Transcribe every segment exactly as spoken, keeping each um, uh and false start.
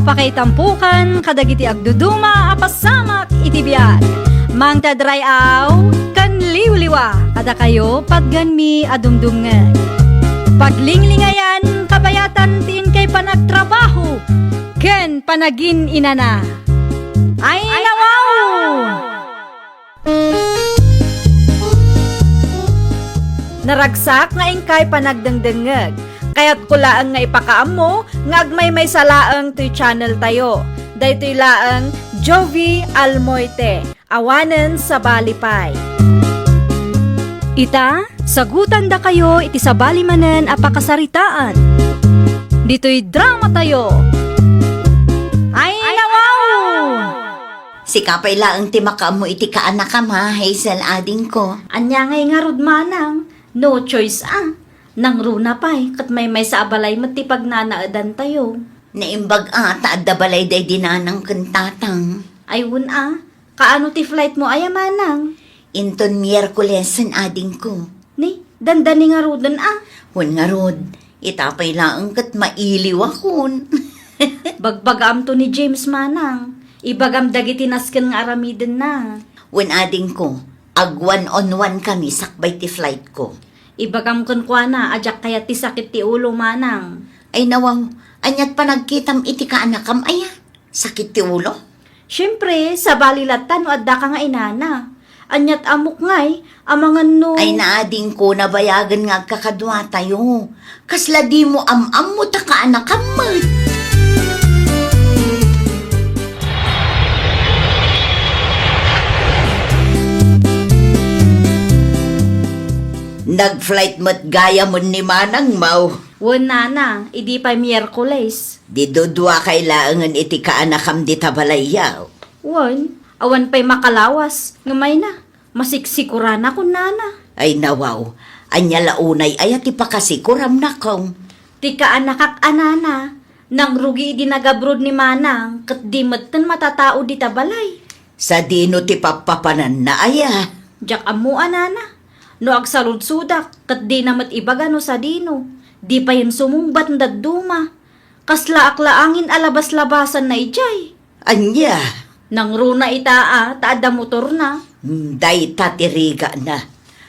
Pakaitampokan kadagiti agduduma a pasamak iti biag. Mangted ray-aw ken liwliwa kadakayo patgenmi a dumdumngeg. Paglinglingayan kabayatan ti inkay panagtrabaho ken panagin-inana. Ay, nawaw! Naragsak nga inkay panagdengdengngeg. Kayatko laeng nga ipakaammo nga agmaymaysa laeng toy channel tayo. Daytoy laeng Jovie Almoite, awanen sabali pay. Ita, sagutandakayo iti sabali manen a pakasaritaan. Ditoy drama tayo. Ay, nawaw! Sika pay laeng ti makaammo iti kaanakam, ha, Hazel, adingko. Ania ngay ngarud, manang? No choice, a. Nangruna pay, ket maymaysa a balay met ti pagnanaedantayo. Naimbag a, ta adda balay daydi nanang ken tatang. Ay, wen a. Kaano ti flight mo aya, manang? Inton Miyerkulesen, adingko. Ni, dandani ngaruden a? Wen ngarud, ita pay laeng ket mailiwakon. Bagbagaamto ni James, manang. Ibagam dagiti nasken nga aramidenna. Wen adingko, ag one on one kami sakbay ti flight ko. Ibagam kenkuana a diak kayat ti sakit ti ulo, manang. Ay nawaw, aniat panagkitam iti kaanakam aya? Sakit ti ulo? Siempre, sabali latta no addaka nga inana. Aniat ammok ngay, amangan no... Ay naadingko, nabayagen nga agkakaduatayo. Kasla dimo am-ammo ta kaanakam met. Nag-flight met gayam ni manangmo. Wen, nana, idi pay Miyerkules. Di duduakay laengen iti kaanakam dita balayyo. Wen, awan pay makalawas, ngem ay na, masiksikuranakon, nana. Ay nawaw, ania la unay aya ti pakasikuram, nakong? Ti kaanakak a nana, nangrugi idi nag-abroad ni manang, ket di metten matatao dita balay. Sadino ti pappapananna aya? Diak ammo a nana. No agsaludsodak, ket dina met ibaga no sadino. Di payen sumungbat no dadduma. Kaslaak laangin a labas-labasanna idiay. Ania? Nangruna ita a, ta adda motorna. Hmm, dayta ti rigana.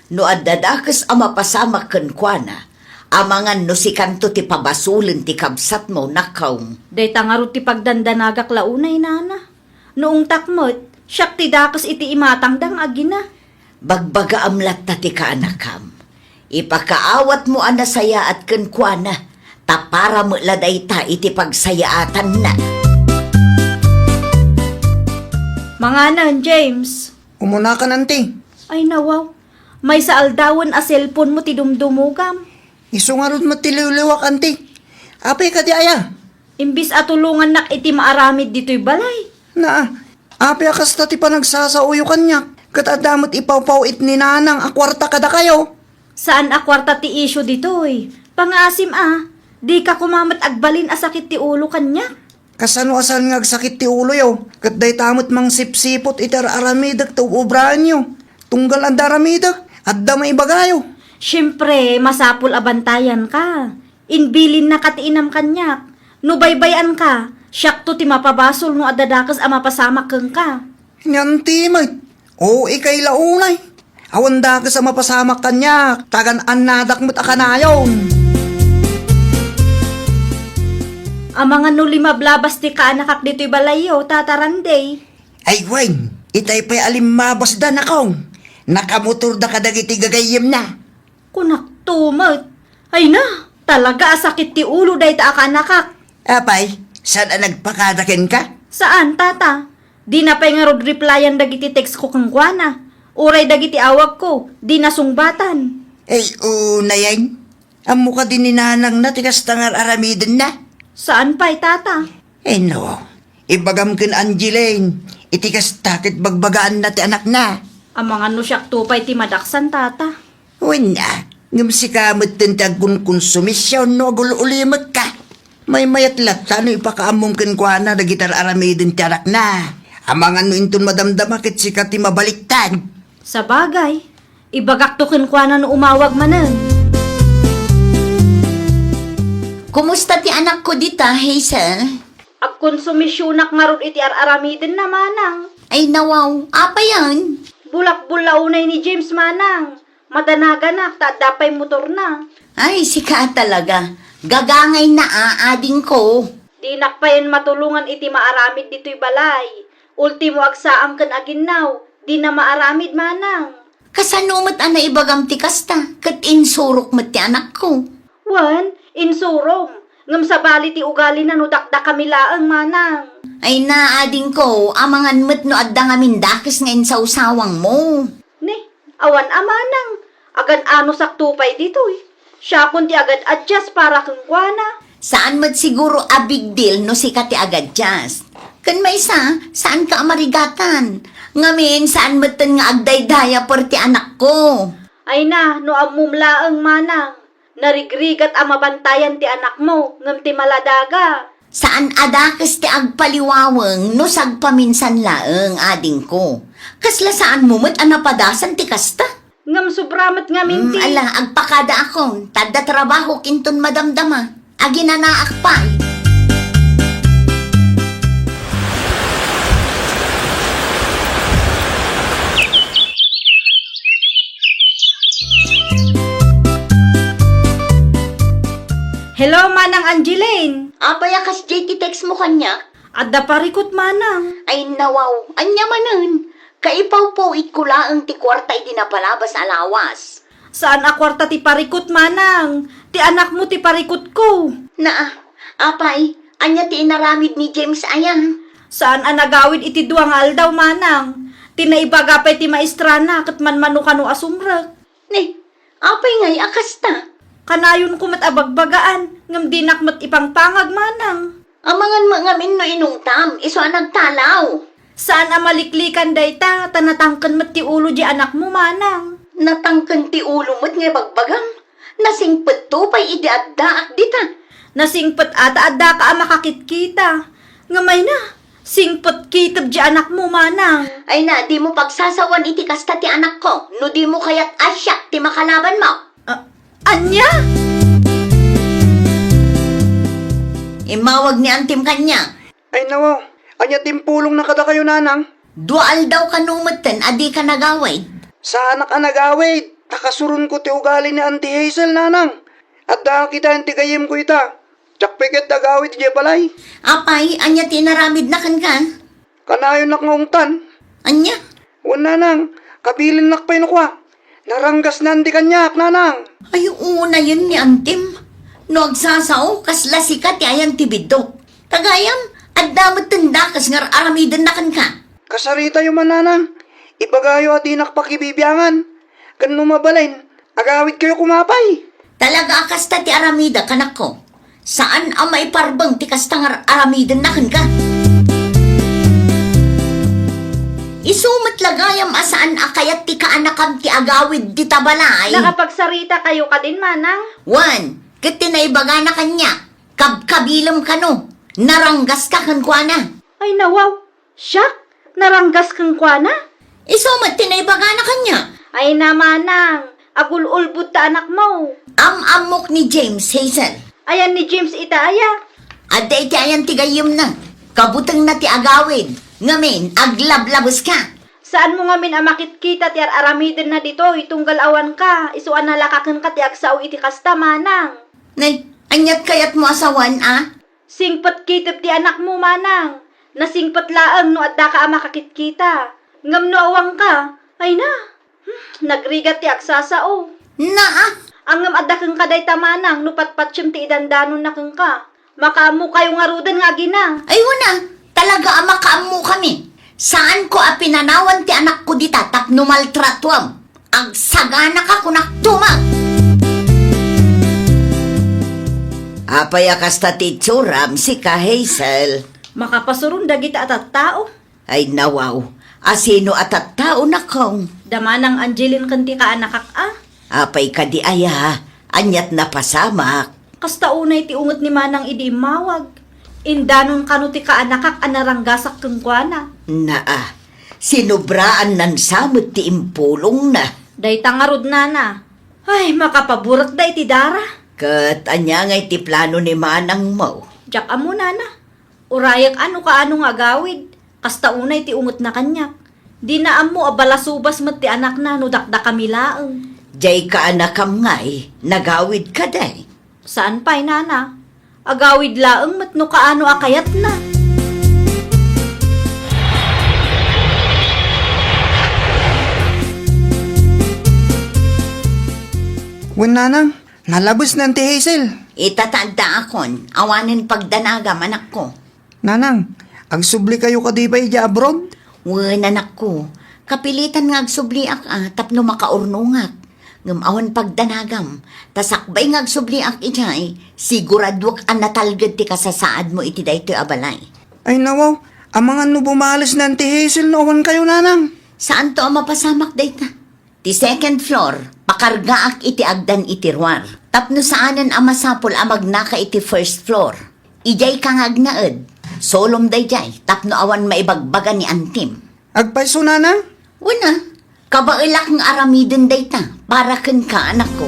No adda dakes a mapasamak kenkuana, amangan no sikanto ti pabasolen ti kabsatmo, nakong. Dayta ngarud ti pagdandanagak la unay, nana. No ungtak met, siak ti dakes iti imatangda nga agina. Bagbagaam latta ti kaanakam. Ipakaawatmo a nasayaat kenkuana, ta para met la dayta iti pagsayaatanna. Manganen, James. Umunakan, anti. Ay, nawaw. Maysa aldawen a cellphone mo ti dumdumogam. Isu ngarud met ti liwliwak, anti. Apay kadi aya? Imbis a tulongannak iti maaramid ditoy balay. Naa, apay a kasta ti panagsasaoyo kaniak, ket adda met ipawpaw-it ni nanang a kuarta kadakayo? Saan a kuarta ti isyu ditoy. Pangaasim a, dika koma met agbalin a sakit ti ulo kaniak. Kasano a saan nga agsakit ti uloyo, ket dayta met mangsipsiput iti ar-aramidek ti ub-ubraenyo? Tunggal adda aramidek, adda maibagayo. Siempre, masapul a bantayanka. Inbilinnaka ti inam kaniak. No baybay-anka, siakto ti mapabasol no adda dakes a mapasamak kenka. Ngem ti met, o ikay la unay. Awan dakes a mapasamak kaniak, tagan-annadak met a kanayon. Amangan no limablabas ti kaanakak ditoy balayyo, Tata Randy. Ay wen, itay pay a limmabasda, nakong. Nakamotorda kadagiti gagayyemna. Kunakto met. Ay na, talaga a sakit ti ulo dayta a kaanakak. Apay, saan a nagpakada kenka? Saan, tata. Dina pay ngarud replyan dagiti text ko kenkuana. Uray dagiti awagko, dina sungbatan. Ay, unayen. Ammo kadi ni nanangna ti kasta nga ar-aramidenna? Saan pay, tata. Ay, no. Ibagam ken Angeline, iti kasta ket bagbagaanna ti anakna. Amangan no siakto pay ti madaksan, tata. Wen a, ngem sika metten ti agkunkonsumision no agul-ulimekka. Maymayat latta no ipakaammom kenkuana dagiti ar-aramiden ti anakna. Amangan no inton madamdama ket sika ti mabaliktad. Sabagay, ibagakto kenkuana no umawag manen. Kumusta ti anakko dita, Hazel? Ag-, Konsumisionak ngarud iti ar-aramidenna, manang. Ay, nawaw. Apayen? Bulakbol la unay ni James, manang. Madanaganak ta adda pay motorna. Ay, sika talaga. Gagangayna a, adingko. Dinak payen matulongan iti maaramid ditoy balay. Ultimo agsaang ken aginnaw, dina maaramid, manang. Kasano met a naibagam ti kasta, ket insurok met ti anakko? Wen, insurom. Ngem sabali ti ugalina no dakdakami laeng, manang. Ay na, adingko, amangan met no adda ngamin dakes nga insawsawangmo. Ne, awan a, manang. Agan-anosakto pay ditoy. Siakon ti agad-adjust para kenkuana. Saan met siguro a big deal no sika ti agad-adjust. Ken maysa, saanka a marigatan. Ngamin, saan metten nga agdaydayaper ti anakko. Ay na, no ammom laeng, manang. Narigrigat a mabantayan ti anakmo, ngem ti maladaga. Saan a dakes ti agpaliwaweng no sagpaminsan laeng, adingko. Kasla saanmo met a napadasan ti kasta? Ngem sobra met ngamin ti. Mm, ala, agpakadaakon, ta adda trabahok inton madamdama. Aginanaak pay. Hello, Manang Angeline. Apay a kasdiay ti text mo kaniak? Adda parikut, Manang. Ay, nawaw. Ania manen? Kaipawpaw-itko laeng ti kuarta idi napalabas a lawas. Saan a kuarta ti parikut, Manang. Ti anakmo ti parikutko. Naa, apay, ania ti inaramid ni James aya? Saan a nagawid iti dua nga aldaw, Manang. Ti naibaga pay ti maestrana ket manmano kano a sumrek. Ne, apay ngay a kasta? Kanayonko met a bagbagaan, ngem dinak met ipangpangag, Manang. Amangan met ngamin no inungtam, isu a nagtalaw. Saan a maliklikan dayta, ta natangken met ti ulo di anakmo, Manang. Natangken ti ulo met nga ibagbagam? Nasingpetto pay idi addaak dita. Nasingpet a ta addaka a makakitkita. Ngem ay na, singpet kitab di anakmo, Manang. Ay na, dimo pagsasawan iti kasta ti anakko, no dimo kayat a siak ti makalabanmo. Ah, ania? Immawag ni Antim kaniak. Ay nawaw, ania ti impulongna kadakayo, Nanang? Dua aldaw kano metten a dika nagawid? Saanak a nagawid, ta kasuronko ti ugali ni Auntie Hazel, Nanang. Adda kitaen ti gayyemko ita. Diak pay ket agawid idiay balay. Apay, ania ti inaramidna kenka? Kanayonnak nga ungtan. Ania? Wen, Nanang, kabilinnak pay no kua. Naranggasna Auntie kaniak, Nanang. Ay, unayen ni Antim. No agsasao, kasla sika ti ayan ti biddut. Gagayam, adda metten dakes nga ar-aramidenna kenka. Kasaritayo man, Nanang. Ibagayo a dinak pakibibiangan. Ken no mabalin, agawidkayo koma pay. Talaga a kasta ti aramidek, anakko. Saan a maiparbeng ti kasta nga ar-aramidenna kenka. Isu met la gayam a saan a kayat ti kaanakam ti agawid dita balay. Nakapagsaritakayo kadin, Manang? Wen, ket ti naibagana kaniak, kabkabilem kano, naranggaska kenkuana. Ay, nawaw. Siak? Naranggas kenkuana? Isu met ti naibagana kaniak. Ay na, Manang, agul-ulbod ta anakmo. Am-ammok ni James, Hazel. Ayan ni James ita aya? Adda iti ayan ti gayyemna. Kabutengna ti agawid. Ngamin, aglablabeska. Saanmo ngamin a makitkita ti ar-aramidenna ditoy, tunggal awanka, isu a nalaka kenka ti agsao iti kasta, Manang. Nay, aniat kayatmo a sawen a? Singpet kitab ti anakmo, Manang. Nasingpet laeng no addaka a makakitkita. Ngem no awanka, ay na, hmm, nagrigat ti agsasao. Naa! Ngem adda kenka dayta, Manang, no patpatiem ti idandanonna kenka. Makaammokayo ngaruden nga agina. Ay, wen a, talaga a makaammokami. Saanko a pinanawan ti anakko dita tapno maltratuam. Agsaganaka, kunak, tumang! Apay a kasta ti itsuram, sika, Hazel? Makapasuron dagita a tattao. Ay, nawaw. A sino a tattao, nakong? Da Manang Angeline ken ti kaanakak a. Apay kadi aya? Aniat napasamak? Kasta unay ti unget ni Manang idi immawag. Indanon kano ti kaanakak a naranggasak kenkuana. Naa, sinobraan sa met ti impulongna. Dayta ngarud, Nana. Ay, makapaburekda iti dara. Ket ania ngay ti plano ni Manangmo? Diak ammo, Nana. Urayek a no kaano nga agawid, kasta unay ti ungetna kaniak. Dina ammo a balasubas met ti anakna no dakdakami laeng. Diay kaanakam ngay, nagawid kadi? Saan pay, nana. Agawid laeng met no kaano a kayatna. Wen, nanang, nalabes ni Auntie Hazel. Ita ta addaakon, awanen pagdanagam, anakko. Nanang, agsubli kayo kadi pay idiay abroad? Wen, anakko, kapilitan nga agsubliak a tapno makaurnongak. Ngem awan pagdanagam, ta sakbay nga agsubliak idiay, siguraduak a natalged ti kasasaadmo iti daytoy a balay. Ay, nawaw, amangan no bumales ni Auntie Hazel no awan kayo, nanang. Saanto a mapasamak dayta. Ti second floor, pakargaak iti agdan iti ruar. Tapno saanen a masapul a magnaka iti first floor. Idiay ka nga agnaed, sulom daydiay, tapno awan maibagbaga ni antim. Agpayso, nanang? Wen a, kabaelak nga aramiden dayta, para kenka, anakko.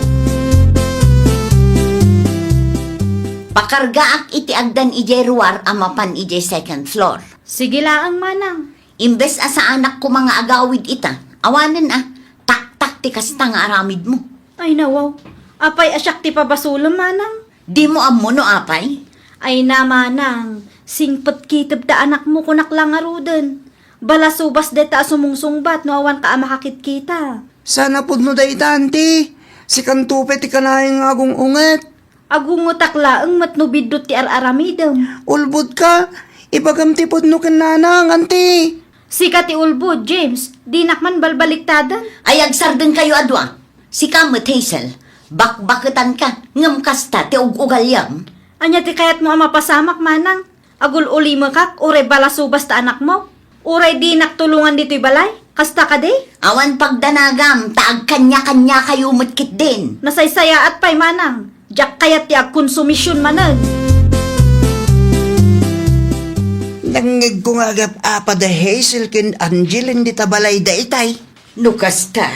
Pakargaak iti agdan idiay ruar a mapan idiay second floor. Sige laeng, manang. Imbes a saanak koma nga agawid ita, awanen a, taktak ti kasta nga aramidmo. Ay, nawaw. Apay a siak ti pabasolem, manang? Dimo ammo no apay? Ay na, manang, singpet kitab ta anakmo, kunak la ngaruden. Balasubas dayta a sumungsungbat no awanka a makakitkita. Sana pudno dayta, anti. Sikanto pay ti kanayon nga agung-unget. Agungetak laeng met no biddut ti ar-aramidem. Ulbodka, ibagam ti pudno ken nanang, anti. Sika ti ulbod, James. Dinak man balbaliktadan. Ay, agsardengkayo a dua. Sika met, Hazel. Bakbaketanka, ngem kasta ti ug-ugaliam. Ania ti kayatmo a mapasamak, manang? Agul-ulimekak, uray balasubas ta anakmo? Uray dinak tulongan ditoy balay? Kasta kadi? Awan pagdanagam, ta agkanya-kanyakayo met ketdin. Nasaysayaat pay, manang. Diak kayat ti agkonsumision manen. Nangngegko nga agap-apa da Hazel ken Angeline dita balay daytay. No kasta,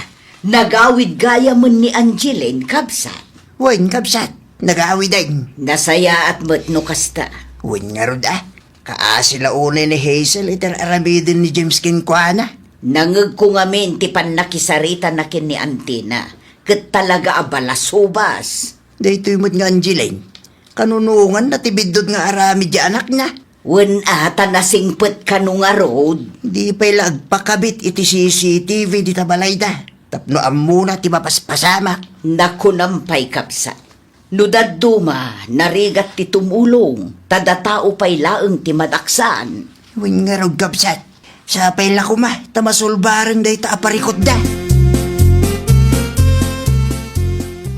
nagawid gayamen ni Angeline, kabsat. Wen, kabsat, nagawiden. Nasayaat met no kasta. Wen ngarud a, kaasi la unay ni Hazel iti ar-aramiden ni James kenkuana. Nangngegko ngamin ti pannakisaritana ken ni antina, ket talaga a balasubas. Daytoy met nga Angeline, kanunonganna ti biddut nga aramid ti anakna. Wen a, ta nasingpet kano ngarud. Di pay la agpakabit iti C C T V dita balayda tapno ammona ti mapaspasamak. Nakunam pay, kabsat. No dadduma, narigat ti tumulong, ta datao pay laeng ti madaksan. Wen ngarud, kabsat, sapay la koma ta masulbaren dayta a parikutda.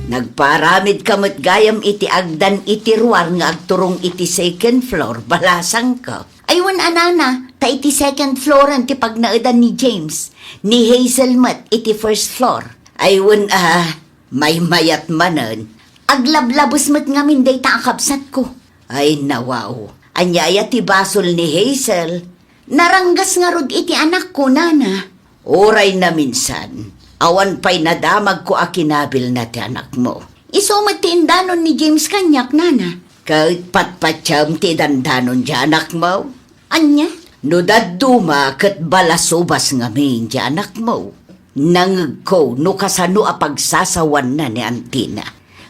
Nagpaaramidka met gayam iti agdan iti ruar nga agturong iti second floor, balasangko. Ay wen a, nana, ta iti second flooren ti pagnaedan ni James, ni Hazel met iti first floor. Ay wen a, maymayat manen, aglablabes met ngamin dayta a kabsatko. Ay, nawaw, ania aya ti basol ni Hazel? Naranggas ngarud iti anakko, nana. Uray naminsan, awan pay nadamagko a kinabilna ti anakmo. Isu met ti indanon ni James kaniak, nana. Ket patpatiam ti idandanon ti anakmo? Ania? No dadduma ket balasubas ngamin ti anakmo, nangngegko no kasano a pagsasawanna ni antina.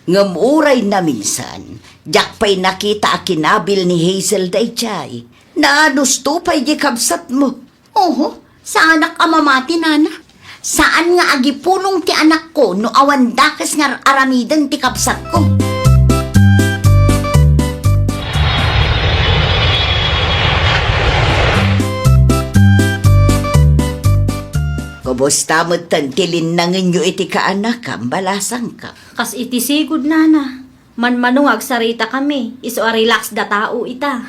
Ngem uray naminsan, diak pay nakita a kinabil ni Hazel daydiay. Naanusto pay di kabsatmo. Oho, saanak a mamati, nana. Saan nga agipulong ti anakko no awan dakes nga ar-aramiden ti kabsatko. Kumusta metten ti linnangenyo iti kaanakam, balasangko? Kas iti sigud, nana. Manmano nga agsaritakami, isu a relax da tao ita.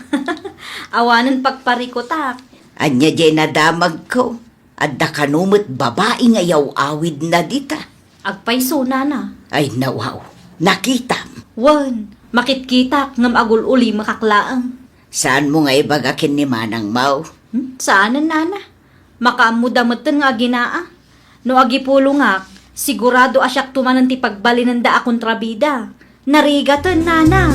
Awanen pagparikutak. Ania diay nadamagko? Adda kano met babai nga iyaw-awidna dita. Agpayso, nana. Ay, nawaw. Nakitam. Wen, makitkitak ngem agul-ulimekak laeng. Saanmo nga ibaga ken ni manangmo? Hmm? Saanen, nana. Makaammoda metten nga aginaa. No agipulongak, sigurado a siakto manen ti pagbalinenda a kontrabida. Narigaten, nana.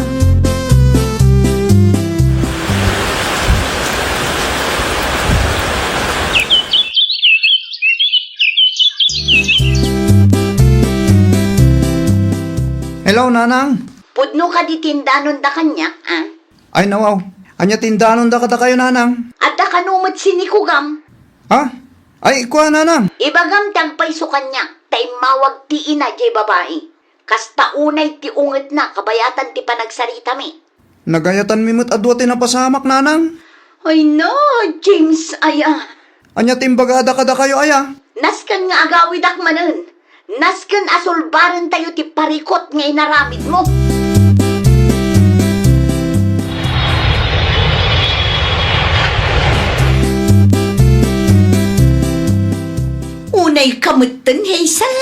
Aw, nanang. Pudno kadi ti indanonda kaniak, a? Ay, nawaw. Ania ti indanonda kadakayo, nanang? Adda kano met sinikugam? Ha? Ay, kua, nanang. Ibagam ti agpayso kaniak, ta immawag ti ina diay babai. Kasta unay ti ungetna kabayatan ti panagsaritami. Nagayatanmi met a dua ti napasamak, nanang. Ay na, James, aya. Ania ti imbagada kadakayo, aya? Nasken nga agawidak manen. Nasken a sulbarentayo ti parikut nga inaramidmo. Unay ka metten, Hazel.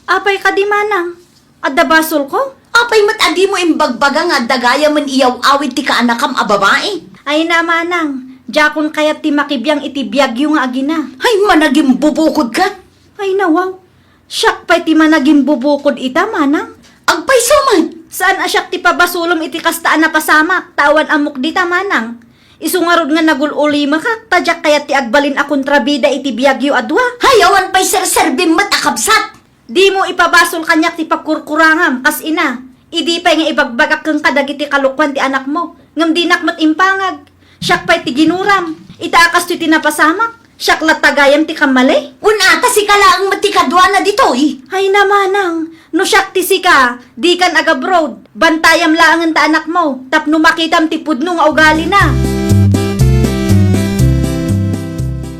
Apay kadi, manang? Adda basolko? Apay met a dimo imbagbaga nga adda gayamen iyaw-awid ti kaanakam a babai? Ay na, manang, diakon kayat ti makibiang iti biagyo nga agina. Ay, managimbubukodka! Ay, nawaw. Siak pay ti managimbubukod ita, manang. Agpayso met! Saan a siak ti pabasolem iti kasta a napasamak, ta awan ammok dita, manang. Isu ngarud nga nagul-ulimakak, ta diak kayat ti agbalin a kontrabida iti biagyo a dua. Hay, awan pay serserbim met a kabsat! Dimo ipabasol kaniak ti pagkurkurangam, kas ina. Idi pay nga ibagbagak kenka dagiti kalokuan ti anakmo, ngem dinak met impangag. Siak pay ti ginuram. Ita a kastoy ti napasamak, siak latta gayam ti kammali. Wen a, ta sika laeng met ti kaduana ditoy. Ay na, manang, no siak ti sika, dikan agabroad. Bantayam laengen ta anakmo, tapno makitam ti pudno nga ugalina.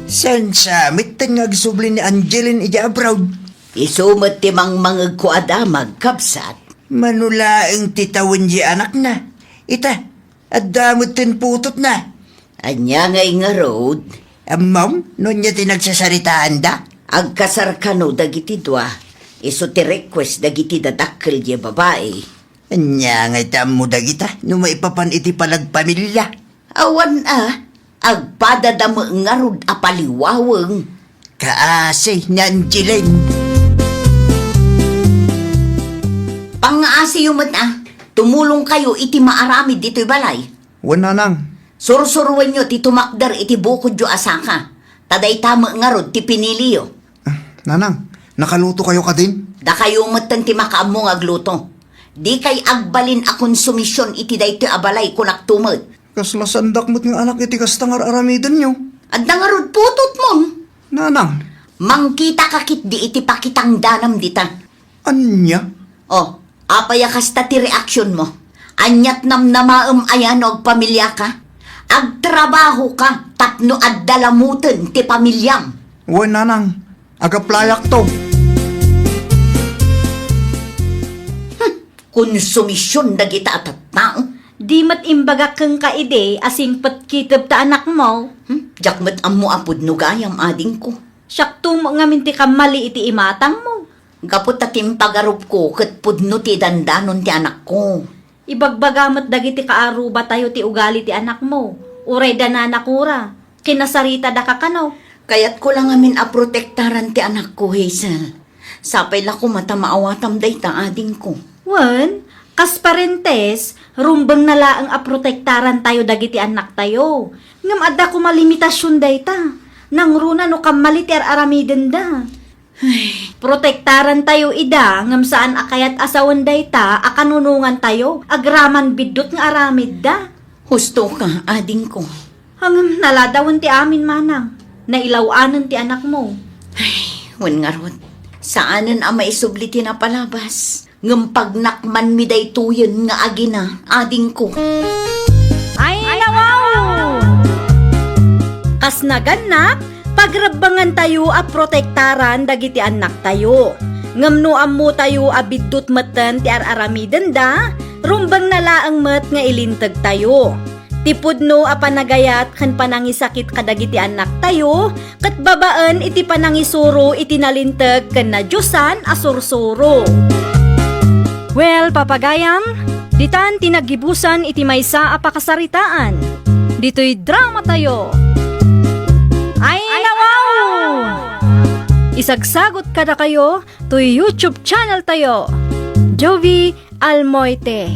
Saan sa metten nga agsubli ni Angeline idiay abroad? Isu met ti mangmangegko a damag, kabsat. Mano laeng ti tawen diay anakna? Ita, adda metten putotna. Ania ngay ngarud? Ammom, no ania ti nagsasaritaanda? Agkasar kano dagiti dua, isu ti request dagiti dadakkel diay babai. Ania ngay ti ammo dagita no maipapan iti panagpamilia? Awan a, agpadada met ngarud a paliwaweng. Kaasi ni Angeline. Pangaasiyo met a, tumulongkayo iti maaramid ditoy balay. Wen, nanang. Sursuroenyo ti tumakder iti bukodyo a saka, ta dayta met ngarud ti piniliyo. Ah, nanang, nakalutokayo kadin? Dakayo metten ti makaammo nga agluto. Dikay agbalin a konsumision iti daytoy a balay, kunakto met. Kasla saandak met nga anak iti kasta nga ar-aramidenyo. Adda ngarud putotmon. Nanang. Mangkitaka ketdi iti pakitangdanam dita. Ania? O, apay a kasta ti reaksionmo? Ania't namnamaem aya no agpamiliaka? Agtrabahoka tapno adda lamoten ti pamiliam. Wen, nanang, agaplay-akto. Hmm, konsumision dagita a tattao. Di met imbagak kenka idi a singpet kiteb ta anakmo. Hmm, diak met ammo a pudno gayam, adingko. Siakto met ngamin ti kammali iti imatangmo. Gapu ta ti impagarupko ket pudno ti idandanon ti anakko. Ibagbaga met dagiti kaarrubatayo ti ugali ti anakmo. Uray da nanakora, kinasaritada ka kano. Kayatko la ngamin a protektaran ti anakko, Hazel. Sapay la koma ta maawatam dayta, adingko. Wen, kas parentes, rumbengna laeng a protektarantayo dagiti annaktayo. Ngem adda koma limitasion dayta. Nangruna no kammali ti ar-aramidenda. Ay. Protektarantayo ida, ngem saan a kayat a sawen dayta a kanunongantayo agraman biddut nga aramidda. Hustoka, adingko. Ngem naladawen ti amin, manang. Nailaw-anen ti anakmo. Ay, wen ngarud, saanen a maisubli ti napalabas. Ngem pagnakmanmi daytoyen nga agina, adingko. Ay, nawaw! Kas nagannak, pagrebbengantayo a protektaran dagiti annaktayo. Ngem no ammotayo a biddut metten ti ar-aramidenda, rumbengna laeng met nga ilintegtayo. Ti pudno a panagayat ken panangisakit kadagiti annaktayo ket babaen iti panangisuro iti nalinteg ken nadiosan a sursuro. Well, papagayam, ditan ti naggibusan iti maysa a pakasaritaan. Ditoy dramatayo. Ay, nawaw! Isagsagot kadakayo toy YouTube channel tayo, Jovi Almoite.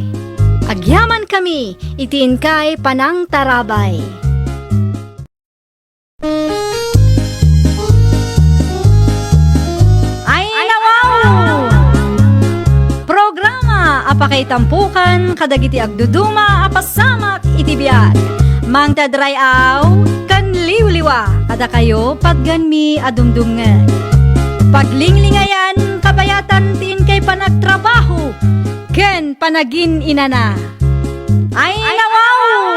Agyamankami iti inkay panangtarabay. Ay, nawaw! Programa a Ay tampukan kadagiti agduduma a pasamak iti biag. Mangted ray-aw ken liwliwa kadakayo patganmi a dumdumngeg. Paglinglingayan, kabayatan ti inkay panagtrabaho ken panagin-inana. Ay, nawaw!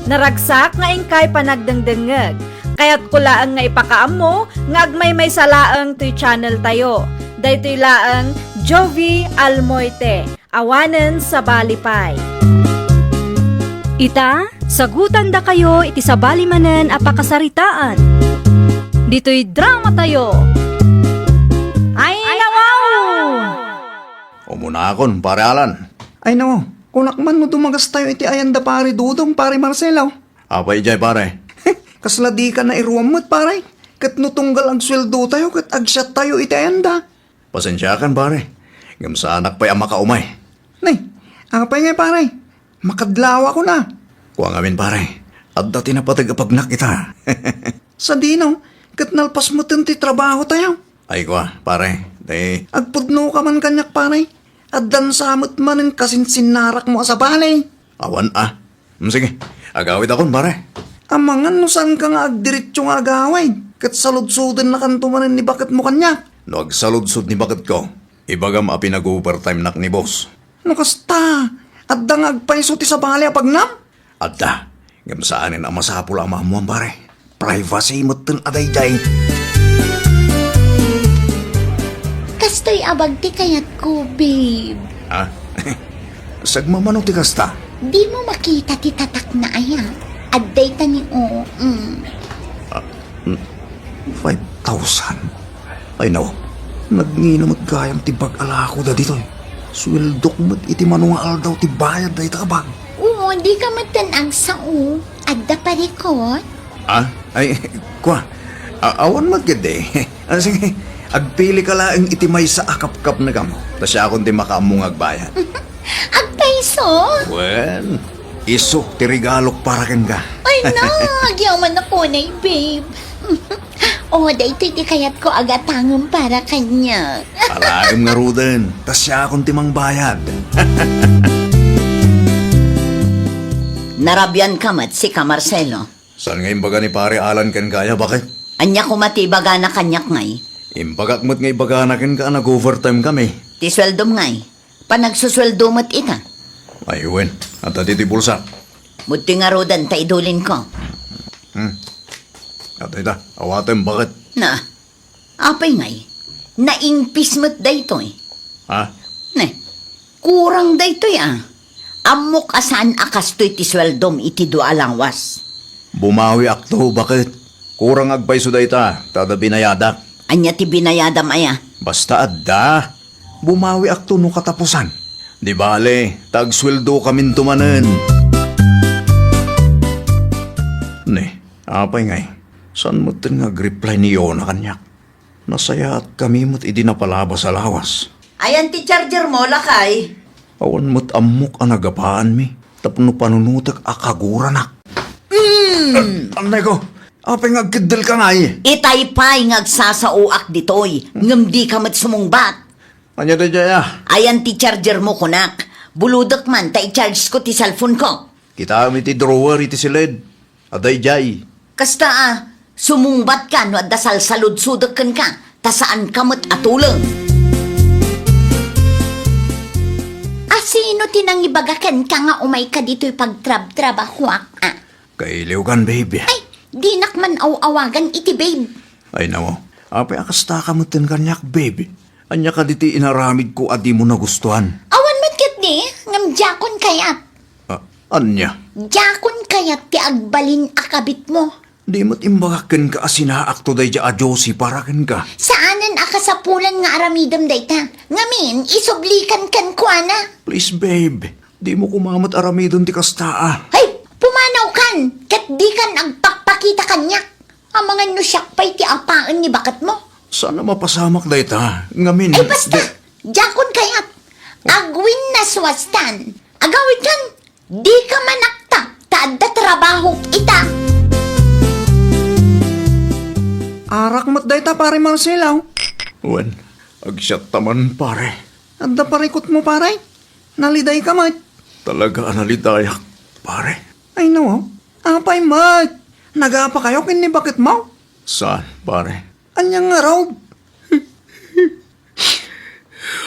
Naragsak nga inkay panagdengdengngeg. Kayatko laeng nga ipakaammo nga agmaymaysa laeng toy channel tayo. Daytoy laeng Jovie Almoite, awanen sabali pay. Ita, sagutandakayo iti sabali manen a pakasaritaan. Ditoy drama tayo. Ay, nawaw! Umunakon, Pare Alan. Ay, no, kunak man no dumagastayo iti ayan da Pare Dudong, Pare Marcelo. Apay idiay, pare? Kasla dika nairuam met, pare. Ket no tunggal agsueldotayo ket agsiattayo iti ayan da. Pasensiakan, pare. Ngem saanak pay a makaumay. Nay, apay ngay, pare? Makadlawakon a. Kua ngamin, pare. Adda ti napateg a pagnak ita. Sadino, ket nalpas metten ti trabahotayo. Ay, kua, pare, ti agpudnoka man kaniak, pare. Addan sa met manen kasinsinnarakmo a sabali. Awan a. Mm, sige, agawidakon, pare. Amangan no saanka nga agdiretso nga agawid, ket saludsodennakanto manen ni baketmo kaniak. No agsaludsod ni baketko, ibagam a pinag-overtimenak ni boss. No kasta, adda nga agpayso ti sabali a pagnam? Adda, ngem saanen a masapul a maammoan, pare. Privacy metten a daydiay. Kastoy a bag ti kayatko, babe. Ah? Sagmamano ti kasta? Dimo makita ti tatakna aya? Adda ita ni o, mm. Ah, mm. Five thousand? Ay, naw. Nagngina met gayam ti bag a lakoda ditoy. Sueldok met iti mano nga aldaw ti bayad dayta a bag. Oo, dika metten agsao. Adda parikot? Ah? Ay, kua. A-, awan met ketdi. Ah, sige, agpilika laeng iti maysa a kapkapnekam. Ta siakon ti makaammo nga agbayad. Agpayso? Wen, isu ti regalok para kenka. Ay, na, agyamanak unay, babe. O, daytoy ti kayatko a gatangem para kaniak. Alaem ngaruden, ta siakon ti mangbayad. Narabianka met, sika, Marcelo. Saan nga imbaga ni Pare Alan kenka aya, baket? Ania koma ti ibagana kaniak ngay? Imbagak met nga ibagana kenka a nag-overtime kami. Ti sueldom ngay? Panagsusueldo met ita. Ay, wen. Adda ditoy bulsak. Mudti ngaruden ta idulinko. Hmm. Adda ita. Awatem, baket? Na, apay ngay? Naingpis met daytoy. Ha? Ne, kurang daytoy a. Ammok a saan a kastoy ti sueldom iti dua a lawas. Bumawiakto, baket? Kurang agpayso dayta, ta adda binayadak. Ania ti binayadam aya? Basta adda. Bumawiakto no katapusan. Di bale, ta agsueldokaminto manen. Ne, apay ngay? Saan metten nga agreply ni Yona kaniak? Nasayaatkami met idi napalabas a lawas. Ayan ti charger mo, lakay? Awan met ammok a nagapaanmi tapno panunotek a kaguranak. Mm. Anay ko, apay nga agkeddel ka ngay? Itay pay nga agsasaoak ditoy, ngem di ka met sumungbat. Ania daydiay a? Ayan ti charger mo, kunak. Bulodek man ta i-charge ko ti cellphone ko. Kitaem iti drawer iti siled. Adaydiay. Kasta a, sumungbat ka no adda salsaludsodek kenka, ta saan ka met a tuleng. A sino ti nangibaga kenka nga umay ka ditoy pagtrabtrabahoak, a? Kailiwkan, babe. Ay, dinak man aw-awagan iti babe. Ay, nawa. Apay a kasta ka metten kaniak, babe? Ania kadi ti inaramidko a dimo nagustuhan? Awan met ketdi, ngem diakon kayat. Ah, ania? Diakon kayat ti agbalin a kabitmo. Di met imbagak kenka a sinaakto daydiay a Josie para kenka. Saanen a kasapulan nga aramidem dayta. Ngamin, isublikan kenkuana. Please, babe. Dimo koma met aramiden ti kasta a. Hay, pumanawkan, ket dikan agpakpakita kaniak. Amangan no siak pay ti apaen ni baketmo. Saan a mapasamak dayta, ngamin. Ay, basta! Di- Diakon kayat. Agwinnaswastan. Agawidkan, dika manaktak ta adda trabahok ita. Arak met dayta, Pare Marcelo. Wen, agsiatta man, pare. Adda parikutmo, pare? Nalidayka met. Talaga a nalidayak, pare. Ay, no. Apay met? Nagapakayo ken ni baketmo? Saan, pare? Ania ngarud?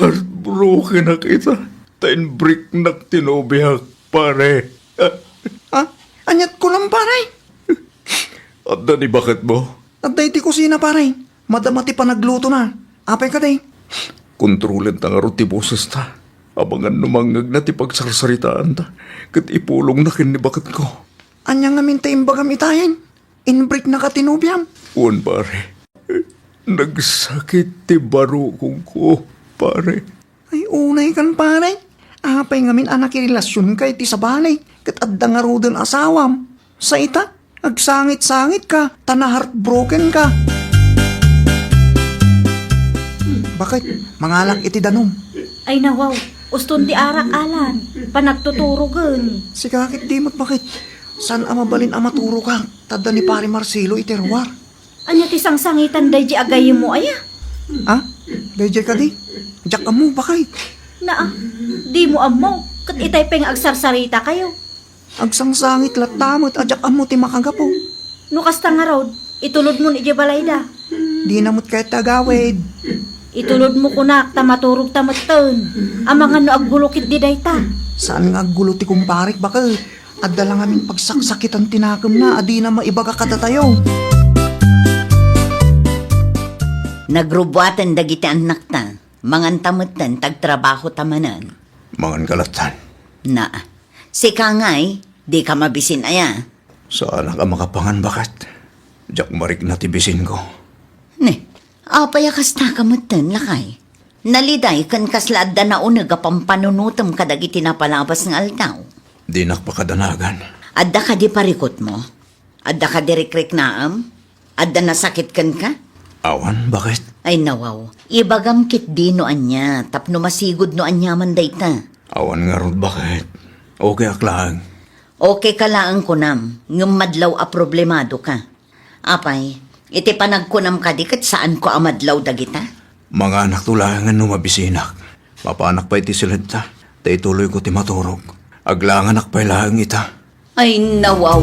Heartbrokenak ita, ta inbreaknak ti nobiak, pare. Ah, aniat kunam, pare? Adda ni baketmo? Adda iti kusina, pare. Madama ti panaglutona. Apay kadi? Kontrolenta ngarud ti bosesta. Amangan no mangngegna ti pagsarsaritaanta, ket ipulongna ken ni baketko. Ania ngamin ti imbagam itayen? Inbreaknaka ti nobiam? Wen, pare. Nagsakit ti barukongko, pare. Ay, unaykan, pare. Apay ngamin a nakirelasionka iti sabali, ket adda ngaruden asawam? Sa ita, agsangit-sangitka, ta na-heartbrokenka. Baket, mangalak iti danum. Ay, nawaw. Uston ti arak, Alan. Panagtuturogen. Sika ket di met, baket. Saan a mabalin a maturokak? Ta adda ni Pare Marcelo iti ruar. Ania ti sangsangitan daydi agayemmo aya? Ha? Daydi kadi? Diak ammo, baket. Naa, dimo ammo, ket itay pay nga agsarsarita kayo. Agsangsangit latta met a diak ammo ti makagapu. No kasta ngarud, itulodmon idiay balayda. Dina met kayat ti agawid. Itulodmo kunak ta maturogta metten. Amangan no aggulo ketdi dayta. Saan nga aggulo ti kumparek, baket. Adda la ngamin pagsaksakitan ti nakemna a dina maibaga kadatayo. Nagrubbuaten dagiti annakta. Manganta metten ta agtrabahota manen. Manganka lattan. Naa. Sika ngay, dika mabisin aya? Saanak a makapangan, baket. Diak marikna ti bisinko. Ne, apay a kastaka metten, lakay? Naliday ken kasla adda nauneg a pampanunotem kadagiti napalabas nga aldaw? Dinak pakadanagan. Adda kadi parikutmo? Adda kadi rikriknaem? Adda nasakit kenka? Awan, baket. Ay, nawaw. Ibagam ketdi no ania, tapno masigud no aniaman dayta. Awan ngarud, baket. Okay ak laeng. Okay ka laeng kunam, ngem madlaw a problemadoka. Apay, iti panagkunam kadi ket saanko a madlaw dagita? Manganakto laengen no mabisinak. Mapanak pay iti siledta, ta ituloyko ti maturog. Aglanganak pay laeng ita. Ay, nawaw.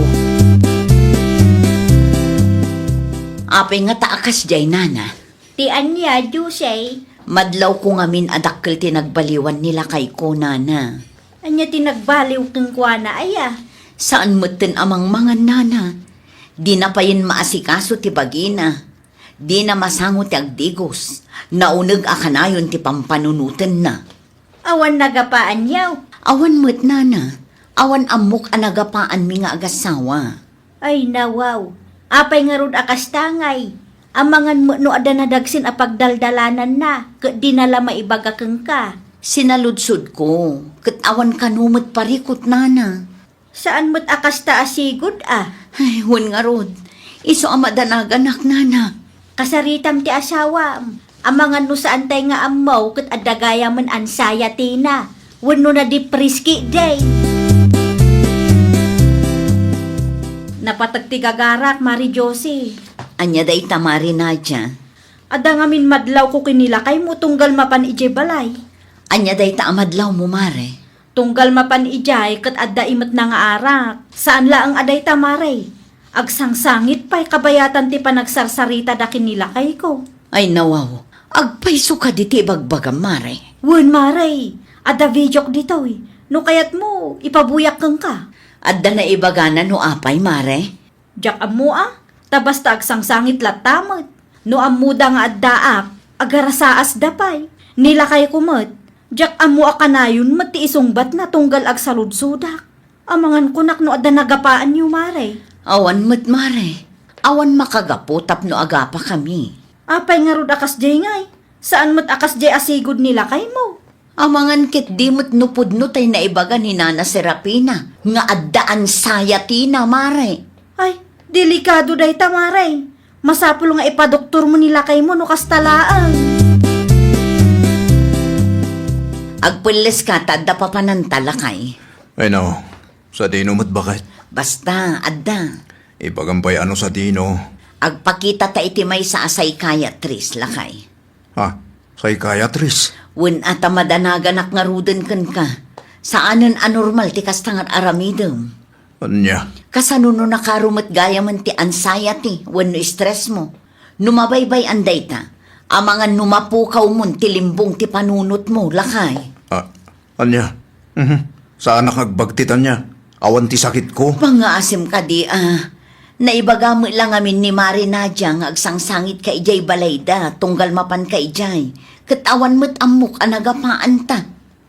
Apay ngata a kasdiay, nana? Ti ania, Jose? Madlawko ngamin a dakkel ti nagbaliwan ni lakayko, nana. Ania ti nagbaliw kenkuana, aya? Saan metten a mangmangan, nana. Dina payen maasikaso ti bagina. Dina masango ti agdigos. Nauneg a kanayon ti pampanunotenna. Awan nagapaanyo? Awan met, nana. Awan ammok a nagapaanmi nga agassawa. Ay, nawaw. Apay ngarud a kasta ngay? Amangan met no adda nadagsen a pagdaldalananna, ket dina la maibaga kenka. Sinaludsodko, ket awan kano met parikut, nana. Saan met a kasta a sigud a? Ay, wen ngarud. Isu a madanaganak, nana. Kasaritam ti asawam. Amangan no saantay nga ammo ket adda gayamen anxiety-na wenno na-depress ketdi. Napateg ti gagarak, Mari Josie. Ania dayta, Mari Nadia? Adda ngamin madlawko ken ni lakaymo tunggal mapan idiay balay. Ania dayta a madlawmo, Mare? Tunggal mapan idiay ket adda imetna nga arak. Saan laeng a dayta, Mare. Agsangsangit pay kabayatan ti panagsarsaritada ken ni lakayko. Ay, nawaw. Agpayso kadi ti ibagbagam, Mare? Wen, Mare. Adda videok ditoy. No kayatmo, ipabuyak kenka. Adda naibagana no apay, Mare? Diak ammo a, ta basta agsangsangit latta met. No ammoda nga addaak, agarasaasda pay. Ni lakayko met, diak ammo a kanayon met ti isungbatna tunggal agsaludsodak. Amangan kunak no adda nagapaanyo, Mare. Awan met, Mare. Awan makagapu tapno agapakami. Apay ngarud a kasdiay ngay? Saan met a kasdiay a sigud ni lakaymo? Amangan ketdi met no pudno tay naibaga ni Nana Serafina nga adda anxiety-na, Mare. Ay, delikado dayta, Mare. Masapul nga ipadoktormo ni lakaymo no kasta laeng. Agpelleska ta adda papananta, lakay. Ay, no. Sadino met, baket? Basta, adda. Ibagam pay a no sadino. Agpakitata iti maysa a psychiatrist, lakay. Ha? Psychiatrist? Wen a ta madanaganak ngaruden kenka. Saanen a normal ti kasta nga aramidem. Ania? Kasano no nakaro met gayamen ti anxiety wenno stress mo? No mabaybay-an dayta, amangan no mapukawmon ti limbong ti panunotmo, lakay. Ah, ania? Mhm. Saanak nga agbagtit ania? Awan ti sakitko. Pangngaasim kadi a. Naibaga met la ngamin ni Mare Nadia nga agsangsangitka idiay balayda tunggal mapanka idiay. Ket awan met ammok a nagapaanta.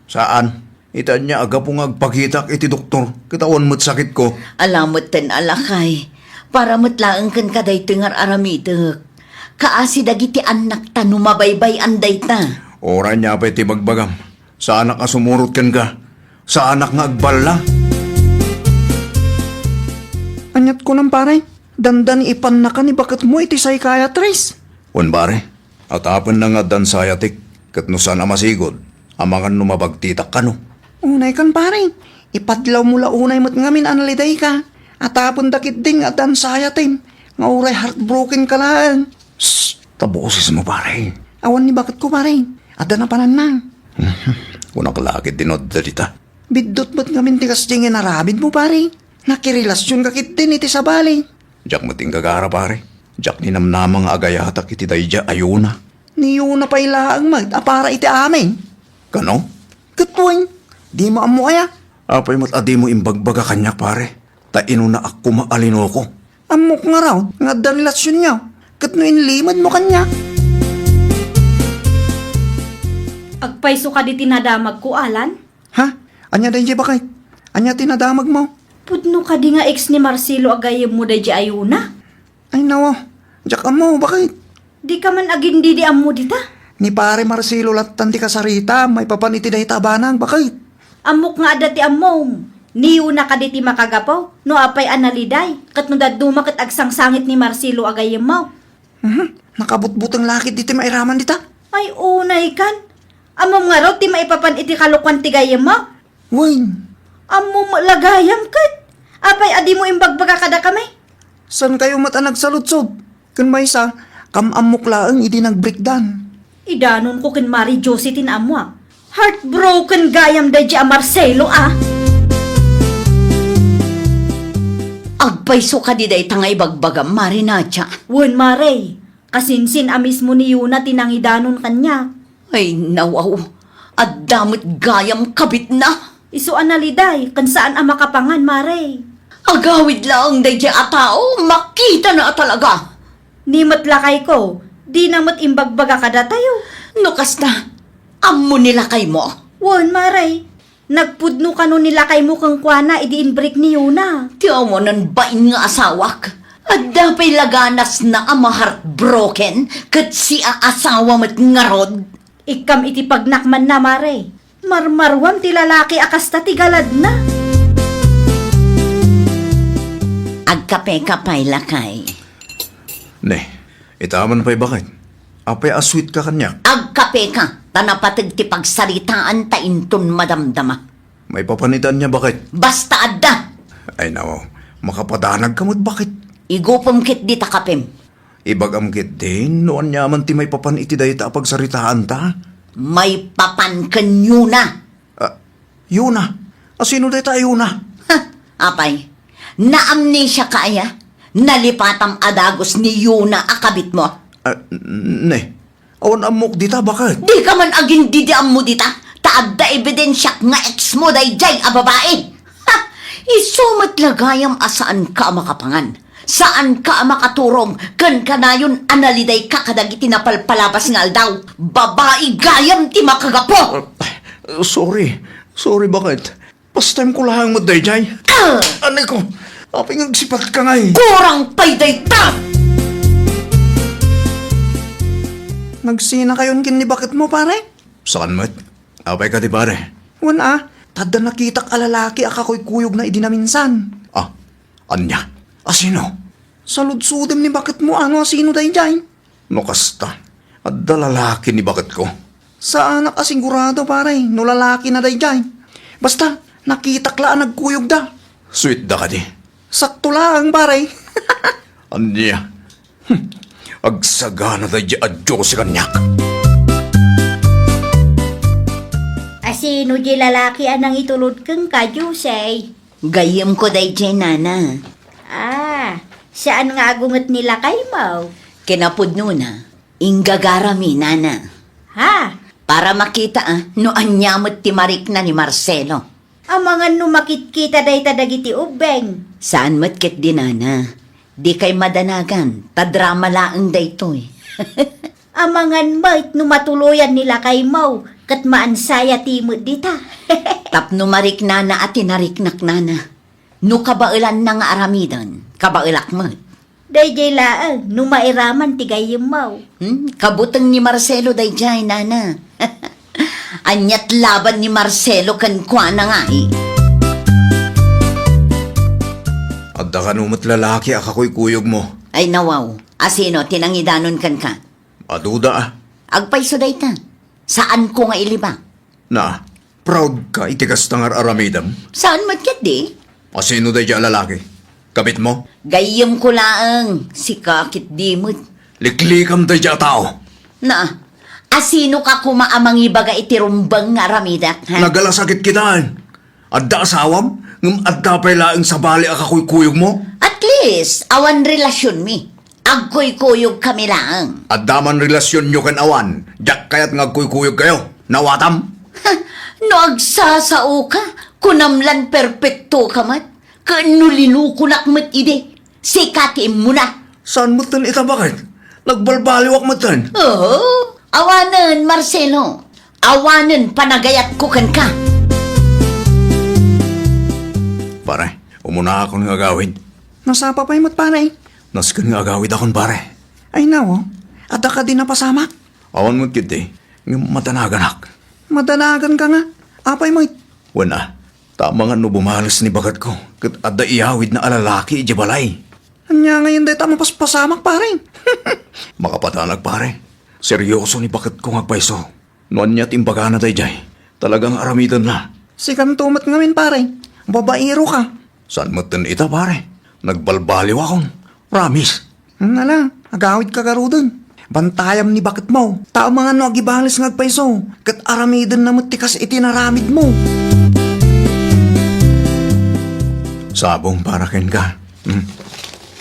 Saan? Ita ania a gapu nga agpakitak iti doktor, ket awan met sakitko. Ala metten a lakay. Para met laeng kenka daytoy nga ar-aramidek. Kaasi dagiti annakta no mabaybay-an dayta. Uray ania pay ti bagbagam. Saanak a sumurot kenka. Saanak nga agballa. Aniat kunam, pare? Dandani ipannaka ni baketmo iti psychiatrist. Wen, pare. Atapenna nga addan sayatik, ket no saan a masigud, amangan no mabagtitak kano. Unay kan, pare. Ipadlawmo la unay met ngamin a nalidayka. Atapenda ketdin nga addan sayatim, nga uray heartbroken ka laeng. Shh! Ta bosesmo, pare. Awan ni baketko, pare. Adda napananna. Kunak la ketdin no adda dita. Biddut met ngamin ti kasdi nga inaramidmo, pare. Nakirelasionka ketdin iti sabali. Diak met inggagara, pare. Diak ninamnama nga agayatak iti daydiay a Yuna. Ni Yuna pay laeng met a para iti amin. Kano? Ket wen, dimo ammo aya? Apay met a dimo imbagbaga kaniak, pare? Ta inunaak koma a linuko. Ammok ngarud nga adda relasionyo, ket no inlimedmo kaniak. Agpayso kadi ti nadamagko, Alan? Ha? Ania daydiay, baket? Ania ti nadamagmo? Pudno kadi nga ex ni Marcelo a gayyemmo daydiay a Yuna? Ay, nawa. Diak ammo, baket? Dika man agindidi ammo dita? Ni Pare Marcelo lattan ti kasarita, maipapan iti dayta a banag, baket? Ammok nga adda ti ammom. Ni Yuna kadi ti makagapu, no apay a naliday, ket no dadduma ket agsangsangit ni Marcelo a gayyemmo. Mhm. Nakabutbuteng la ketdi ti mairaman dita. Ay, unay kan. Ammom ngarud ti maipapan iti kalokuan ti gayyemmo? Wen. Ammom met la gayam ket. Apay a dimo imbagbaga kadakami? Saankayo met a nagsaludsod? Ken maysa, kam-ammok laeng idi nagbreakdan. Idanonko ken Mari Josie ti naammoak. Heartbroken gayam daydiay a Marcelo, a. Agpayso kadi dayta nga ibagbagam, Mari Nadia? Wen, Mare. Kasinsin a mismo ni Yuna ti nangidanon kaniak. Ay, nawaw. Adda met gayam kabitna. Isu a naliday, ken saan a makapangan, Mare. Agawid laeng daydiay a tao, makitana a talaga. Ni met lakayko, dina met imbagbaga kadatayo. No kasta, ammo ni lakaymo? Wen, Mare. Nagpudno kano ni lakaymo kenkuana idi inbreak ni Yuna. Ti awanan bain nga asawak. Adda pay la ganasna a ma-heartbroken ket siaasawa met ngarud. Ikkam iti pagnakmanna, Mare. Marmaruam ti lalaki a kasta ti galadna. Agkapeka pay, lakay. Ne, itaman pay, baket. Apay a sweetka kaniak? Agkapeka, ta napateg ti pagsaritaan ta inton madamdama. Maipapan ita ania, baket? Basta adda! Ay, nawaw. Makapadanagka met, baket? Igupem ketdi ta kapem. Ibagam ketdin no aniaman ti maipapan iti dayta a pagsaritaanta? Maipapan ken Yuna. Ah, Yuna? Asino dayta a Yuna? Ha, apay, naamnesiaka aya? Nalipatam a dagus ni Yuna a kabitmo? Ah, ne. Awan ammok dita, baket? Dika man agindidi ammo dita, ta adda ebidensiak nga ex mo daydiay a babai. Ha! Isu met la gayam a saanka a makapangan. Saanka a makaturong ken kanayon a nalidayka kadagiti napalpalabas nga aldaw. Babai gayam ti makagapu! Ah, sorry. Sorry, baket? First time ko laeng met daydiay. Ah! Anay ko, apay nga agsipatka ngay? Kurang pay dayta! Nagsinakayon ken ni baketmo, pare? Saan met? Apay kadi, pare? Wen a, ta adda nakitak a lalaki a kakuykuyogna idi naminsan. Ah, ania? Asino? Saludsodem ni baketmo no asino daydiay. No kasta, adda lalaki ni baketko. Saanak a sigurado, pare, no lalakina daydiay. Basta, nakitak la a nagkuyogda. Sweet da kadi. Sakto laeng, pare. Ania? Hmm. Agsagana daydiay a Diyos kaniak. Sino di lalaki a nangitulod kenka, Jose? Gayyemko daydiay, nana. Ah, saan nga agunget ni lakaymo? Kinapudnona, inggagarami, nana. Ha? Para makita, ah, no ania met ti marikna ni Marcelo. Amangan no makitkita dayta dagiti ubbing. Saan met ketdi, nana. Dikay madanagan, ta drama laeng daytoy. Amangan met no matuloyan ni lakaymo, ket maansaya ti met dita. Tapno mariknana a tinariknak, nana. No kabaelanna nga aramiden, kabaelak met. Daydiay laeng, no mairaman ti gayyemmo. Hmm? Kabuteng ni Marcelo daydiay, nana. Aniat laban ni Marcelo kenkuana ngai? Adda kano met lalaki a kakuykuyogmo? Ay, nawaw. Asino ti nangidanon kenka? Aduda, ah. Agpayso dayta. Saanko nga iliba. Na, proud ka iti kasta nga ar-aramidem? Saan met ketdi? Asino daydiay a lalaki? Kabitmo? Gayyemko laeng, sika ketdi met. Liklikam daydiay a tao. Na, asino ka koma a mangibaga iti rumbeng nga aramidek, ha? Nagalasakit kitaen. Adda asawam, ngem adda pay laeng sabali a kakuykuyogmo? At least, awan relasionmi. Agkuykuyogkami laeng. Adda man relasionyo ken awan, diak kayat nga agkuykuyogkayo. Nawatam? Ha, no agsasaoka, kunam lan perpektoka met. Ken no linukonak met idi, sika ti immuna. Saan metten ita, baket? Nagbalbaliwak metten. Oo, awanen, Marcelo. Awanen panagayatko kenka. Pare, umunakon nga agawid. Nasapa pay met, pare? Nasken nga agawidakon, pare. Ay, nawo. Adda kadi napasamak? Awan met ketdi, ngem madanaganak. Madanaganka nga? Apay met? Wen a, ta amangan no bumales ni baketko, ket adda iyawidna a lalaki idiay balay. Ania ngayen dayta a mapaspasamak, pare? Makapadanak, pare. Seryoso ni baketko nga agpayso. No ania ti imbagana daydiay, talaga nga aramidenna. Sikanto met ngamin, pare. Babaero ka. Saan metten ita, pare? Nagbalbaliwakon. Promise. Hmm, ala, agawidka garuden. Bantayam ni baketmo. Ta amangan no agibales nga agpayso, ket aramidenna met ti kas iti naramidmo. Sabong para kenka. Hmm.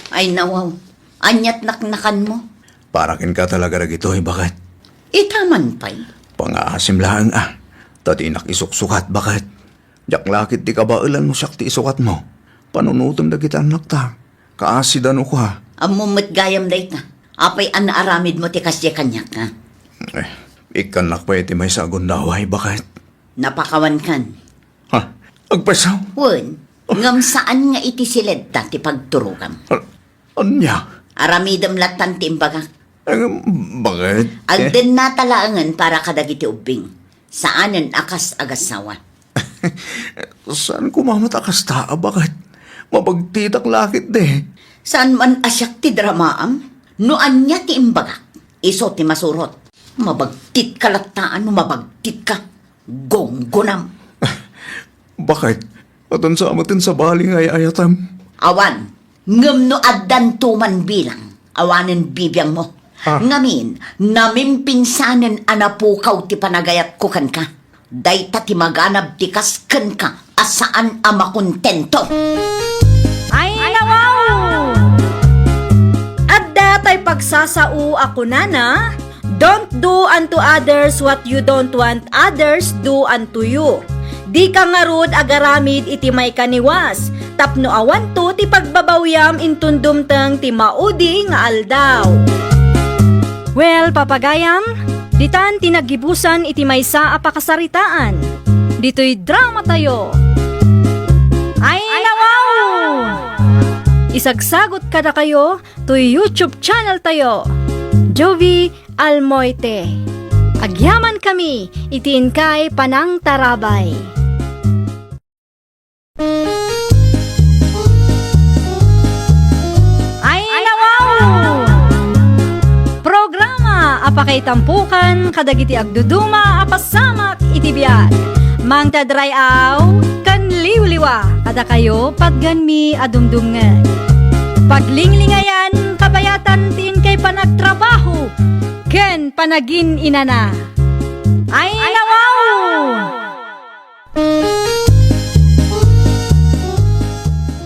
Ay, nawaw. Aniat naknakanmo? Para kenka talaga dagitoy, baket. Ita man pay. Pangaasim laeng a, ta dinak isuksukat, baket. Diak la ketdi kabaelan no siak ti isukatmo. Panunotem dagiti annakta. Kaasidan uko, ha? Ammom met gayam dayta. Apay a naaramidmo ti kasdiay kaniak, ha? Eh, ikkannak pay iti maysa a gundaway, baket. Napakawankan. Ha? Agpayso? Wen, ngem saan nga iti siledta ti pagturogam. A-, ania? Aramidem lattan ti imbagak. Eh, baket? Agdennata laengen para kadagiti ubbing. Saanen a kas agassawa. Saan koma met a kasta a baket? Mabagtitak la ketdi. Saan man a siak ti dramaam? No ania ti imbagak, isu ti masurot. Mabagtitka latta no mabagtitka. Gunggonam. Baket, adansa met ti sabali nga ay-ayatem? Awan, ngem no addanto man bilang, awanen bibiangmo. Ah. Ngamin, namimpinsanen a napukaw ti panagayatko kenka. Dayta ti maganab ti kas kenka a saan a makontento. Ay, nawaw! Adda tay pagsasao a kunana, "Don't do unto others what you don't want others do unto you." Dika ngarud agaramid iti maikaniwas, tapno awanto ti pagbabawiam inton dumteng ti maudi nga aldaw. Well, papagayam, ditan ti naggibusan iti maysa a pakasaritaan. Ditoy dramatayo. Ay, nawaw! Isagsagot kadakayo toy YouTube channel tayo, Jovie Almoite. Agyamankami iti inkay panangtarabay. Ay, nawaw! Programa a pakaitampokan kadagiti agduduma a pasamak iti biag. Mangted ray-aw ken liwliwa kadakayo, patganmi a dumdumngeg. Paglinglingayan, kabayatan ti inkay panagtrabaho ken panagin-inana. Ay, nawaw!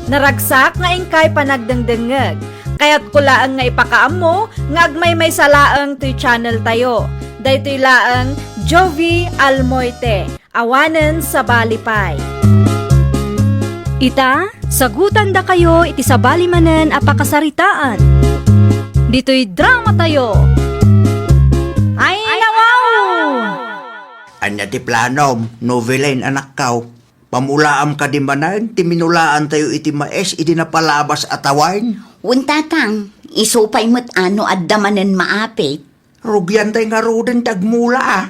Naragsak nga inkay panagdengdengngeg. Kayatko laeng nga ipakaammo nga agmaymaysa laeng toy channel tayo. Daytoy laeng Jovie Almoite. Awanen sabali pay. Ita, sagutandakayo iti sabali manen a pakasaritaan. Ditoy drama tayo. Ay, nawaw! Ania ti planom, Noveline, anakkaw? Pamulaam kadi manen ti minulaantayo iti mais idi napalabas a tawen? Wen, tatang, isu pay met a no adda manen maapit. Rugiantay ngaruden ti agmula, a.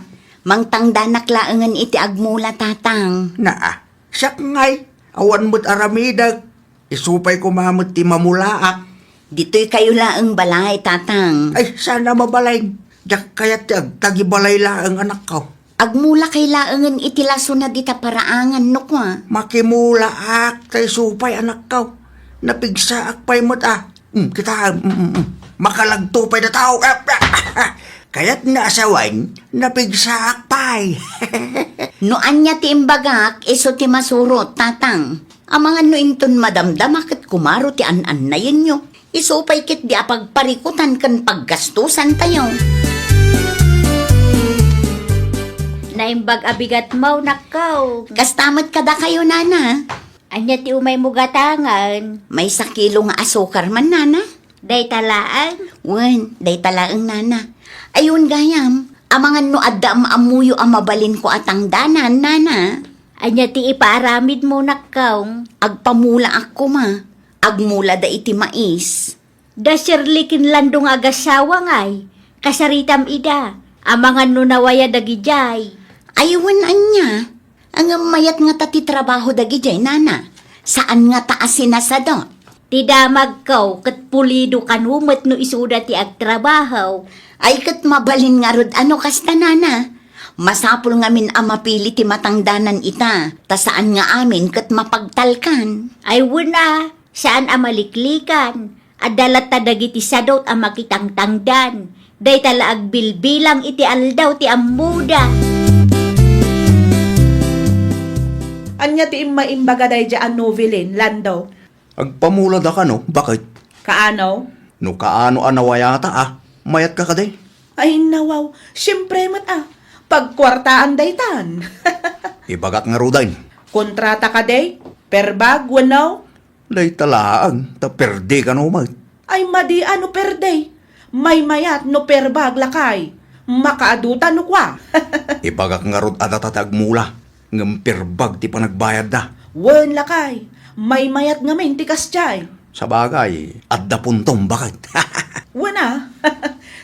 Mangtangdanak laengen iti agmula, tatang. Naa, siak ngay, awan met aramidek. Isu pay koma met ti mamulaak. Ditoy kayo laeng balay, tatang. Ay, sana mabalin. Diak kayat ti agtagibalay laeng, anakko. Agmula kay laengen iti lasona dita paraangan, no kua. Makimulaak, tay supay, anakko. Napigsaak pay met, a. Hmm, kita, hmm, hmm, hmm. Makalagto pay da tao. Ah, ah, ah, ah. Kayat nga asawan, napigsaak pay. No ania ti imbagak, isu ti masurot, tatang. Amangan no inton madamdama ket kumaro ti an-annayenyo. Isu pay ketdi a pagparikutan ken paggastusantayo. Naimbag a bigat maw, nakkaw. Kasta met kadakayo, nana. Ania ti umaymo gatangan? Maysa kilo nga asukar man, nana. Dayta laeng? Wen, dayta laeng, nana. Ayun gayam, amangan no adda am-ammoyo a mabalinko a tangdanan, nana. Ania ti ipaaramidmo, nakkaw? Agpamulaak koma. Agmulada iti mais. Da Shirley ken Lando nga agassawa ngay, kasaritam ida, amangan no nawaya dagidiay. Ay, wen ania? Ngem mayat ngata ti trabaho dagidiay, nana. Saan ngata a sinasado. Ti damagko ket pulido kano met no isuda ti agtrabaho. Ay, ket mabalin ngarud a no kasta, nana. Masapul ngamin a mapili ti matangdanan ita, ta saan nga amin ket mapagtalkan. Ay, wen a, saan a maliklikan. Adda latta dagiti sadot a makitangtangdan. Dayta la agbilbilang iti aldaw ti ammoda. Ania ti immaimbaga daydiay a Noveline, Lando? Agpamulada kano, baket? Kaano? No kaano a nawayata, a, mayatka kadi? Ay, nawaw, siempre met, a, pagkuartaan daytan. Ibagak ngaruden. Kontrata kadi? Per bag, wenno? Dayta laeng, ta perde kano met. Ay, madi a no perde. Maymayat no per bag, lakay. Makaaduta no kua. Ibagak ngarud a data ti agmula, ngem per bag ti panagbayadda. Wen, lakay. Maymayat ngamin ti kasdiay. Sabagay, adda puntom, baket? Wen a.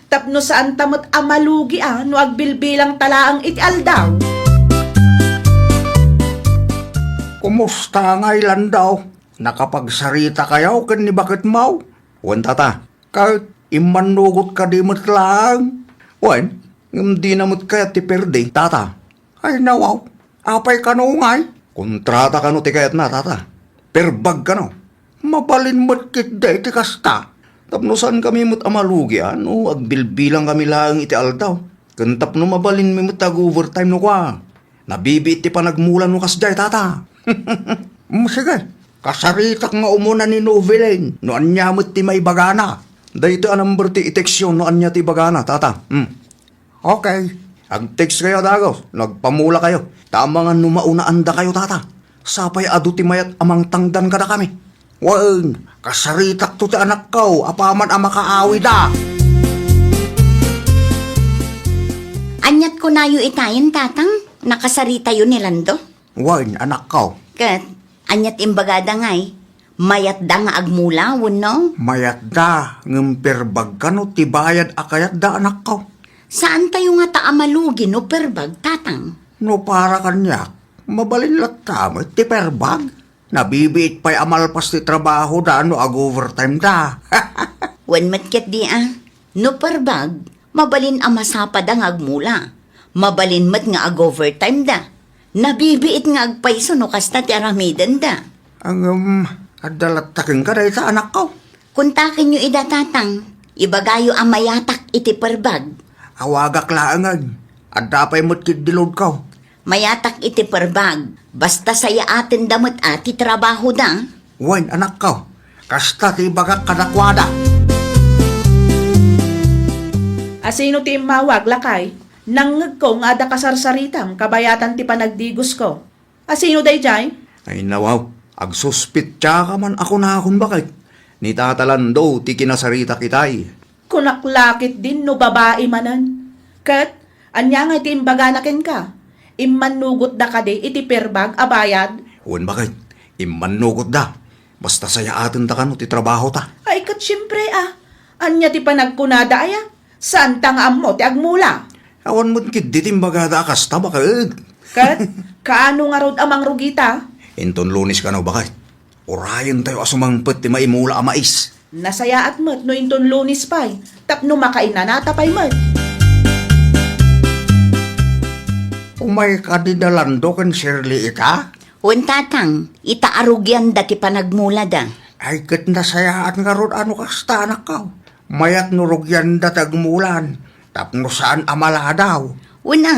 Tapno saanta met a malugi a no agbilbilangta laeng iti aldaw. Kumusta ngay, Lando? Nakapagsarita kayo ken ni baketmo? Wen, tata, ket immannugot kadi met laeng? Wen, ngem dina met kayat ti perde, tata. Ay, nawaw, apay kano ngay? Kontrata kano ti kayatna, tata. Per bag kano. Mabalin met ketdi ti kasta. Tapno saankami met a malugi a no agbilbilangkami laeng iti aldaw. Ken tapno mabalinmi met ti ag-overtime no kua. Nabibiit ti panagmula no kasdiay, tata. Mm, sige. Kasaritak nga umuna ni Noveline no ania met ti maibagana. Daytoy a number ti i-text yo no ania ti ibagana, tata. Mm. Okay. Ag-text kayo, dagos, no agpamula kayo. Ta amangan no maunaandakayo, tata. Sapay adu ti mayat a mangtangdan kadakami. Wen, kasaritakto ti anakko, apaman a makaawida. Aniat kunayo itayen, tatang? Nakasaritayo ni Lando? Wen, anakko. Ket, aniat imbagada ngay? Mayatda nga agmula, wenno? Mayatda, ngem per bag kano ti bayad a kayatda, anakko. Saantayo ngata a malugi no per bag, tatang? No para kaniak, mabalin latta met ti per bag. Nabibiit pay a malpas ti trabahoda no ag-overtimeda. Wen met ketdi a, no per bag, mabalin a masapada nga agmula. Mabalin met nga ag-overtimeda. Nabibiit nga agpayso no kasta ti aramidenda. Ngem, adda latta kenka dayta, anakko? Kontakenyo ida, tatang. Ibagayo a mayatak iti per bag. Awagak laengen. Adda pay met ketdi loadko. Mayatak iti per bag. Basta sayaatenda met a ti trabahoda. Wen, anakko, kasta ti ibagak kadakuada. Asino ti immawag, lakay? Nangngegko nga adda kasarsaritam kabayatan ti panagdigosko. Asino daydiay? Ay, nawaw, agsuspitsa ka man a kunakon, baket. Ni Tata Lando ti kinasaritak itay. Kunak la ketdin no babai manen. Ket, ania ngay ti imbagana kenka? Immannugotda kadi iti perbag a bayad? Wen, baket, immannugotda. Basta sayaatenda kano ti trabahota. Ay, ket siempre, a. Ania ti panagkunada, aya? Saanta nga ammo ti agmula? Awan met ketdi ti imbagada a kasta, baket. Ket, kaano ngarud a mangrugita? Inton Lunes kano, baket. Urayentayo a sumangpet ti maimula a mais. Nasayaat met no inton Lunes pay, tapno makainanata pay met. Umay kadi da Lando ken Shirley ita? Wen, tatang, ita a rugianda ti panagmulada. Ay, ket nasayaat ngarud a no kasta, anakko. Mayat no rugianda ti agmulan, tapno saan a maladaw. Wen, a.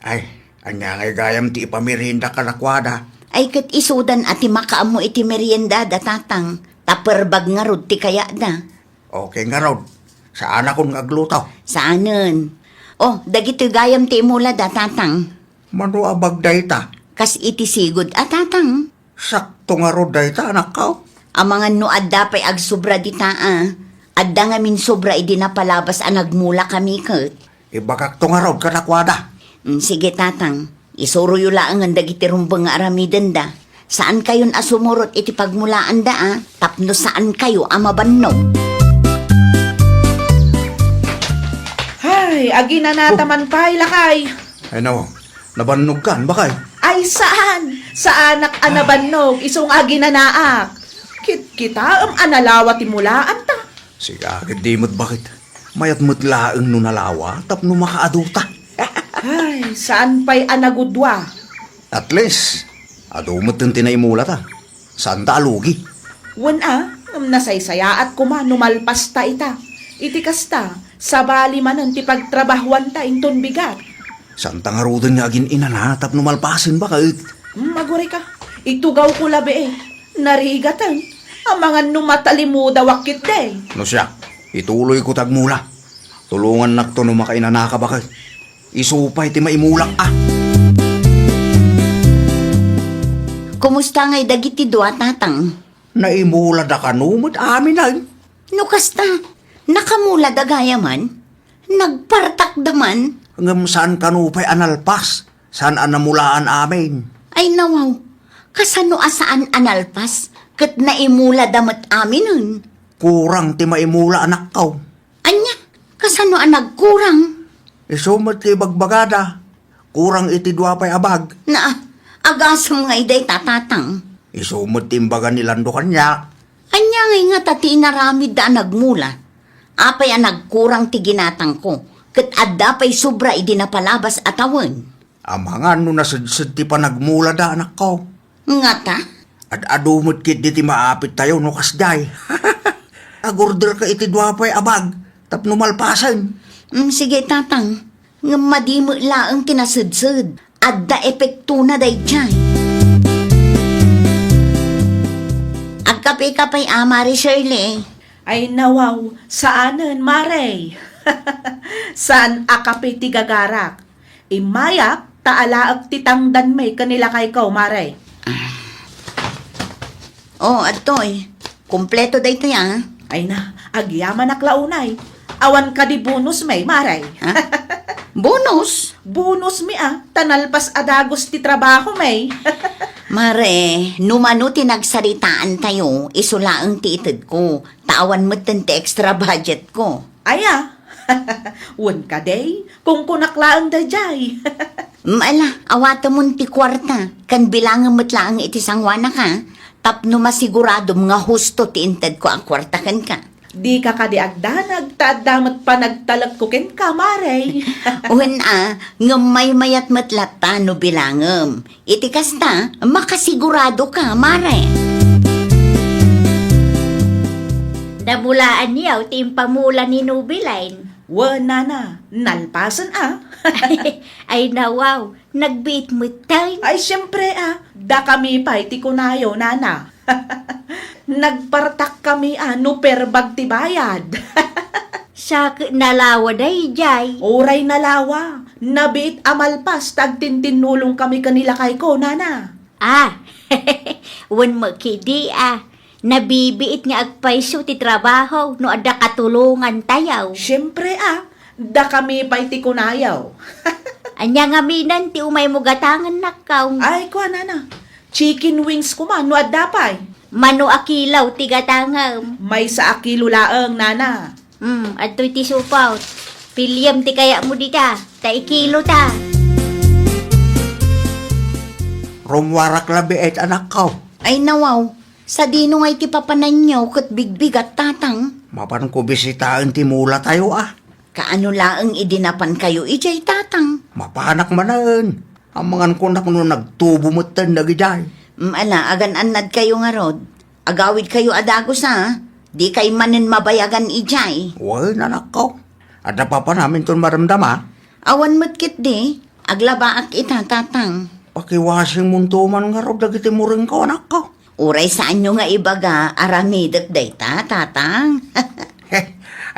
Ay, ania ngay gayam ti ipamerienda kadakuada? Ay, ket isudan a ti makaammo iti meriendada, tatang, ta perbag ngarud ti kayatda. Okay ngarud, saanakon nga agluto? Saanen. O, dagitoy gayam ti imulada, tatang. Mano a bag dayta? Kas iti sigud a, tatang. Sakto ngarud dayta, anakko. Amangan no adda pay agsobra dita, a. Adda ngamin sobra idi napalabas a nagmulakami ket. Ibagakto ngarud kadakuada. Mm, sige, tatang. Isuroyo laengen dagiti rumbeng nga aramidenda. Saankayon a sumurot iti pagmulaanda, a, tapno saankayo a mabannog. Hay, aginanata Oh. man pay, lakay. Ay, nawaw. Nabannogkan, baket? Ay, saan? Saanak a nabannog, isu nga aginanaak. Kitkitaem a nalawa ti mulaanta. Sika ketdi met, baket. Mayat met laeng no nalawa tapno makaadota. Ay, saan pay a nagudua? At least, adu met ti naimulata. Saanta a lugi. Wen a, ngem nasaysayaat koma no malpasta ita. Iti kasta, sabali manen ti pagtrabahuanta inton bigat. Saanta ngaruden nga agin-inana tapno malpasen, baket? Hmm, agurayka. Itugawko labi, e. Narigaten. Amangan no matalimudawak ketdi. No siak, ituloyko ti agmula. Tulongannakto no makainanaka, baket. Isu pay ti maimulak, a. Kumusta ngay dagiti dua, tatang? Naimulada kano met aminen? No kasta, nakamulada gayamen? Nagpartakda man? Ngem saan kano pay a nalpas? Saan a namulaan amin? Ay, nawaw, kasano a saan a nalpas ket naimulada met aminen? Kurang ti maimula, anakko. Ania? Kasano a nagkurang? Isu met ti ibagbagada. Kurang iti dua pay a bag. Naa, agasem ngay dayta, tatang. Isu met ti imbaga ni Lando kaniak. Ania ngay ngata ti inaramidda a nagmula? Apay a nagkurang ti ginatangko, ket adda pay sobra idi napalabas a tawen? Amangan no nasedsed ti panagmulada, anakko. Ngata? Ad-adu met ketdi ti maapittayo no kasdiay. Agorderka iti dua pay a bag tapno malpasen. Mm, sige, tatang. Ngem madi met laeng ti nasedsed. Adda epektona daydiay. Agkapeka pay a, Mare Shirley? Ay, nawaw, saanen, Mare. Saan a kape ti gagarak. Immayak, ta alaek ti tangdanmi ken ni lakayko, Mare. Oh, adtoy. Kompleto daytoy, a. Ay na, agyamanak la unay. Awan kadi bonus mi, Mare. Ha? Bonus? Bonus mi, a, ta nalpas a dagus ti trabaho mi. Mare, no mano ti nagsaritaantayo, isu laeng ti itedko, ta awan metten ti extra budget ko. Aya? Wen kadi, kunkunak laeng daydiay. Mm, ala, awatemon ti kuarta, ken bilangem met laeng iti sangoanak, a, tapno masiguradom nga husto ti intedko a kuarta kenka. Dika kadi agdanag ta adda met panagtalekko kenka, Mare. Wen a, ngem maymayat met latta no bilangem. Iti kasta, makasiguradoka, Mare. Namulaan yaw ti impamula ni Nubiline. Wen, nana, nalpasen a. Ay, nawaw, nagbiit metten. Ay, siempre a, dakami pay ti kunayo, nana. Nagpartak kami a no perbag ti bayad. Sa ket nalawa daydiay. Uray nalawa, nabiit a malpas ta agtintinnulong kami ken ni lakayko, nana. Ah, wen met ketdi a, nabibiit nga agpayso ti trabaho no adda katulongantayo. Siempre a, dakami pay ti kunayo. Ania ngamin ti umaymo gatangen, nakkaw? Ay, kua, nana. Chicken wings koma no adda pay. Mano a kilo ti gatangem? Maysa a kilo laeng, nana. Hmm, adtoy ti supot. Piliem ti kayatmo dita, ta ikilota. Rummuarak labiit, anakko. Ay, nawaw. Sadino ngay ti papananyo ket bigbigat, tatang? Mapanko bisitaen ti mulatayo a. Kaano laeng idi napankayo idiay, tatang? Mapanak manen. Amangan ko nak no nagtubo metten dagidiay. Mm, ala, agan-annadkayo ngarud. Agawidkayo a dagus a, dikay manen mabayagan idiay. Wen, anakko. Adda papanam inton madamdama? Awan met ketdi, aglabaak ita, tatang. Pakiwasingmonto man ngarud dagiti muringko, anakko. Uray saanyo nga ibaga, aramidek dayta, tatang. He,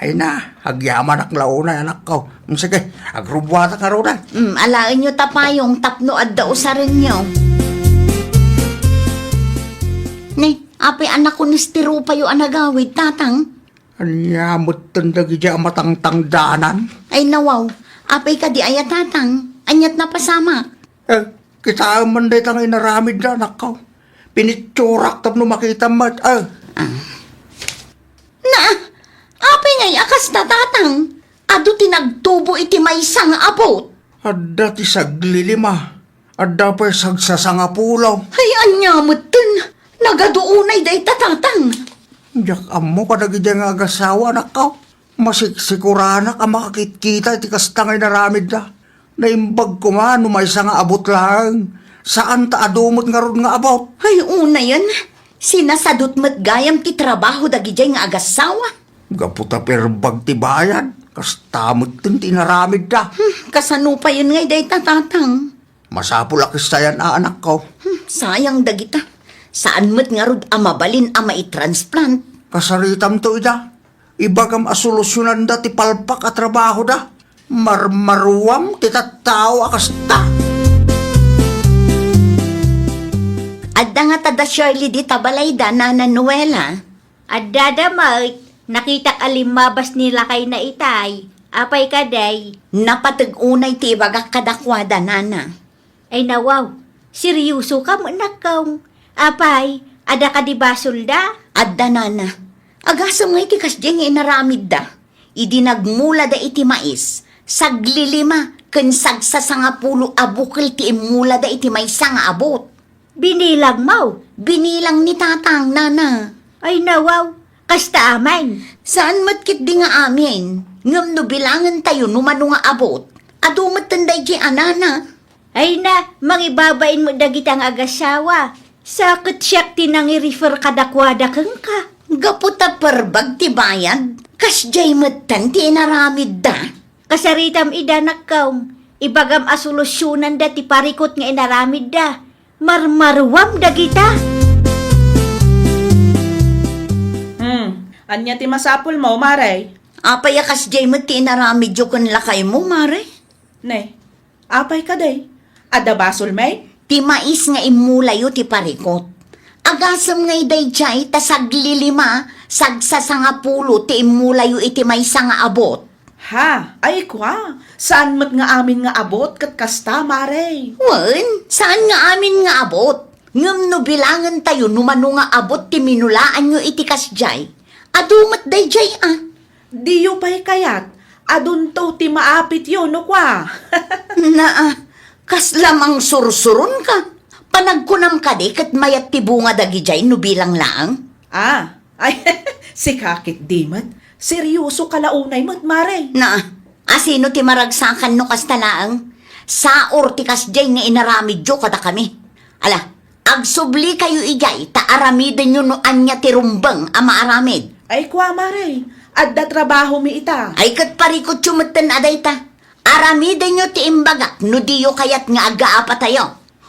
ay na, agyamanak la unay, anakko. Mm, sige, agrubbuatak ngaruden. Mm, alaenyo ta payong tapno adda usarenyo. Ne, apay a nakonesteropayo a nagawid, tatang? Ania metten dagiti a matangtangdanan? Ay, nawaw. Apay kadi aya, tatang? Aniat napasamak? Eh, kitaem man dayta nga inaramidda, anakko. Pinitsurak tapno makitam met, eh. Ah. Na, apay ngay a kasta, tatang? Adu ti nagtubo iti maysa nga abut. Adda ti saglilima. Adda pay sagsasangapulo. Ay, ania metten? Nagadu unay dayta, tatang. Diak ammo kadagiti nga agasawa, anakko. Masiksikuranak a makakitkita iti kasta nga inaramidda. Naimbag koma no maysa nga abut laeng. Saan ta adu met ngarud nga abut. Ay, unayen. Sinasadut met gayam ti trabaho dagidiay nga agasawa. Gapu ta perbag ti bayad, kasta metten ti inaramidda. Hmm, kasano payen ngay dayta, tatang? Masapul a kastayan a, anakko. Hmm, sayang dagita. Saan met ngarud a mabalin a maitransplant? Kasaritamto ida. Ibagam a solusyonanda ti palpak a trabahoda. Marmaruam ti tattao a kasta. Adda ngata da Shirley dita balayda, Nana Noela? Addada met, nakitak a limmabas ni lakayna itay. Apay kadi? Napateg unay ti ibagak kadakuada, nana. Ay nawaw, serioso ka met, nakkaw. Apay, adda kadi basolda? Adda, nana. Agasem nga iti kasdiay nga inaramidda. Idi nagmulada iti mais, saglilima ken sagsasangapulo a bukel ti immulada iti maysa nga abut. Binilang mo? Binilang ni tatang, nana. Ay nawaw, kasta amin? Saan met ketdi nga amin, ngem no bilangen tayo no mano nga abut, adu metten daydi a nana. Ay na, mangibabain met dagita nga agasawa. Sa ket siak ti nangi-refer kadakuada kenka. Gapu ta perbag ti bayad, kasdiay metten ti inaramidda. Kasaritam ida, nakkaw, ibagam a solusyonanda ti parikut nga inaramidda. Marmaruam dagita. Hmm, ania ti masapulmo, Mare? Apay a kasdiay met ti inaramidyo ken lakaymo, Mare? Ne, apay kadi? Adda basolmi? Ti mais nga immulayo ti parikut. Agasem ngay daydiay ta saglilima, sagsasangapulo ti immulayo iti maysa nga abut. Ha, ay kua, saan met nga amin nga abut ket kasta, Mare? Wen, saan nga amin nga abut. Ngem no bilangen tayo no mano nga abut ti minulaanyo iti kasdiay, adu met daydiay a. Diyo pay kayat, adunto ti maapityo no kua. Naa, kasla mangsursuronka. Panagkunam kadi ket mayat ti bunga dagidiay no bilang laeng? Ah, ay, sika ketdi met. Seryoso ka la unay met, Mare. Naa, asino ti maragsakan no kasta laeng? Saor ti kasdiay nga inaramidyo kadakami. Ala, agsubli kayo idiay ta aramidenyo no ania ti rumbeng a maaramid. Ay kua, Mare, adda trabahomi ita. Ay ket parikutyo metten a dayta. Aramidenyo ti imbagak no diyo kayat nga aggaapatayo.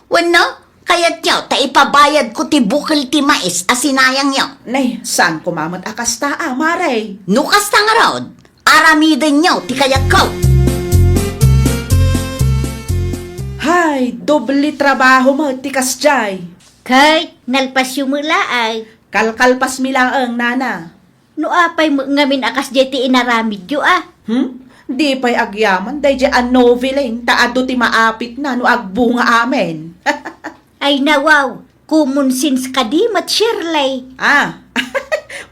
Wenno, Kayatyo ta ipabayadko ti bukel ti mais a sinayangyo. Nay, saan koma met a kasta a, Mare? No kasta ngarud, aramidenyo ti kayatko. Hay, doble trabaho met ti kasdiay. Ket nalpasyo met laeng. Kalkalpasmi laeng, nana. No apay met ngamin a kasdiay ti inaramidyo a? Hmm? Di pay agyaman daydiay a Noveline ta adu ti maapitna no agbunga amin. Ay nawaw, common sense kadi met, Shirley. Ah,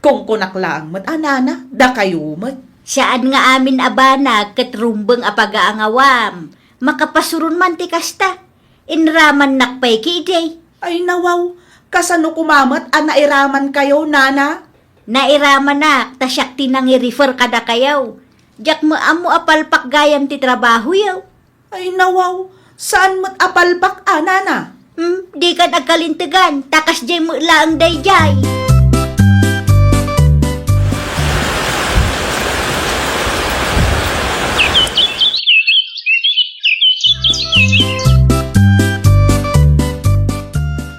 kunkunak laeng met a, nana, dakayo met. Saan nga amin a banag ket rumbeng a pagaangawam. Makapasuron man ti kasta. Inramannak pay ketdi. Ay nawaw, kasano koma met a nairamankayo, nana? Nairamanak ta siak ti nangi-refer kadakayo. Diak met ammo a palpak gayam ti trabahoyo. Ay nawaw, saan met a palpak a, nana? Hmm, dikan agkalintegan, ta kasdiay met laeng daydiay.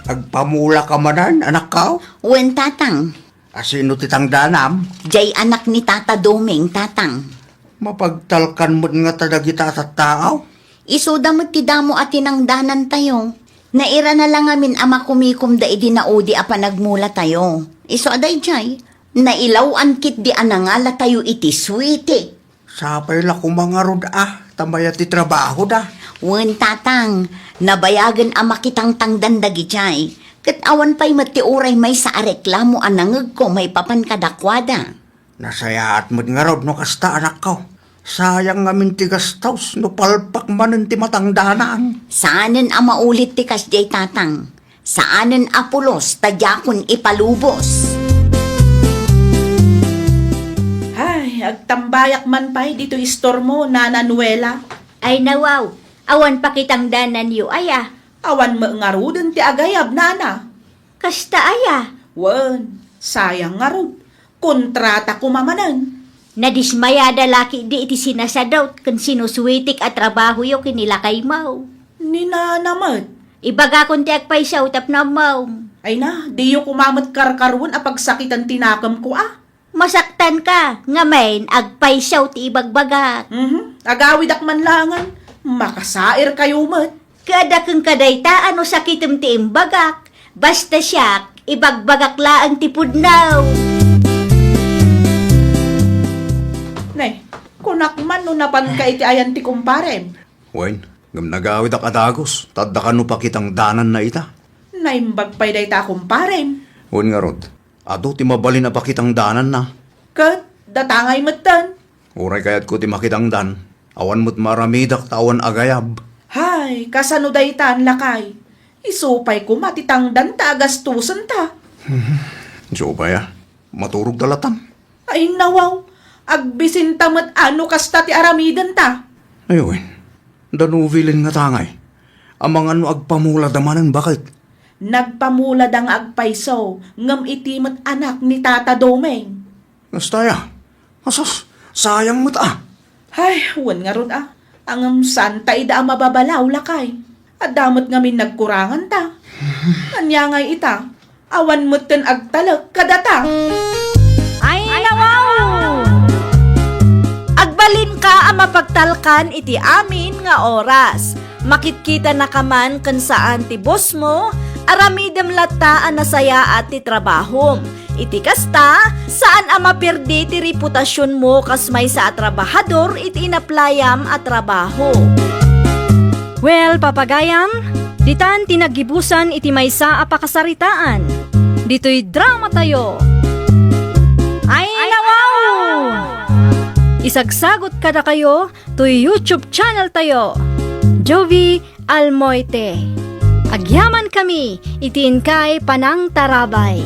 Agpamulaka manen, anakko? Wen, tatang. Asino ti tangdanam? Jay anak ni Tata Doming, tatang. Mapagtalkan met ngata dagita a tattao? Isuda met ti damo a tinangdanantayo. Nairana la ngamin a makumikomda idi naudi a panagmulatayo. Isu a daydiay, nailaw-an ketdi a nangalatayo iti suiti. Sapay la koma ngarud a, ta mayat ti trabahoda. Wen, tatang, nabayagen a makitangtangdan dagijay. Ket awan pay met ti uray maysa a reklamo a nangegko maipapan kadakuada. Nasayaat met ngarud no kasta, anakko. Sayang ngamin ti gastos no palpak manen ti matangdanan. Saanen a maulit ti kasdiay, tatang. Saanen a pulos ta diakon ipalubos. Ay, agtambayak man pay ditoy istormo, Nana Nuela. Ay nawaw, awan pakitangdananyo aya? Awan met ngaruden ti agayab, nana. Kasta aya? Wen, sayang ngarud. Kontrata koma manen. Nadismayada la ketdi iti sinasadut ken sinusuitik a trabahoyo ken ni lakaymo. Ni nana met. Ibagakon ti agpayso tapno ammom. Ay na, diyo koma met karkaruen a pagsakiten ti nakemko a. Masaktanka, ngamin agpayso ti ibagbagak. Mhm. Agawidak man laengen, makasairkayo met. Kada kenka dayta a no sakitem ti imbagak, basta siak, ibagbagak laeng ti pudno. Ne, kunak man no napanka iti ayan ti kumparem. Wen, ngem nagawidak a dagus, ta adda kano pakitangdananna ita. Naimbag pay dayta a kumparem. Wen ngarud, adu ti mabalin a pakitangdananna. Ket, datangay metten. Uray kayatko ti makitangdan, awan met maaramidak ta awan agayab. Hay, kasano daytan, lakay? Isu pay koma ti tangdanta a gastusenta. Isu pay a, maturogda latan. Ay, nawaw, agbisinta met a no kasta ti aramidenta. Ay, wen, da Noveline nga tangay. Amangan no agpamulada manen baket. Nagpamulada nga agpayso, ngem iti met anak ni Tata Doming. Kasta aya? Asus, sayang met a. Ay, wen ngarud a. Ngem saan ta ida a mababalaw, lakay. Adda met ngamin nagkuranganta. Ania ngay ita? Awan metten agtalek kadata. Ay, nawaw! Agbalinka a mapagtalkan iti amin nga oras. Makitkitanaka man ken saan ti bosmo, aramidem latta a nasayaat ti trabahom. Iti kasta, saan a maperdi ti reputasionmo kas maysa a trabahador iti inaplayam a trabaho. Well, papagayam, ditan ti naggibusan iti maysa a pakasaritaan. Ditoy dramatayo. Ay, nawaw! Isagsagot kadakayo toy YouTube channel tayo, Jovie Almoite. Agyamankami iti inkay panangtarabay.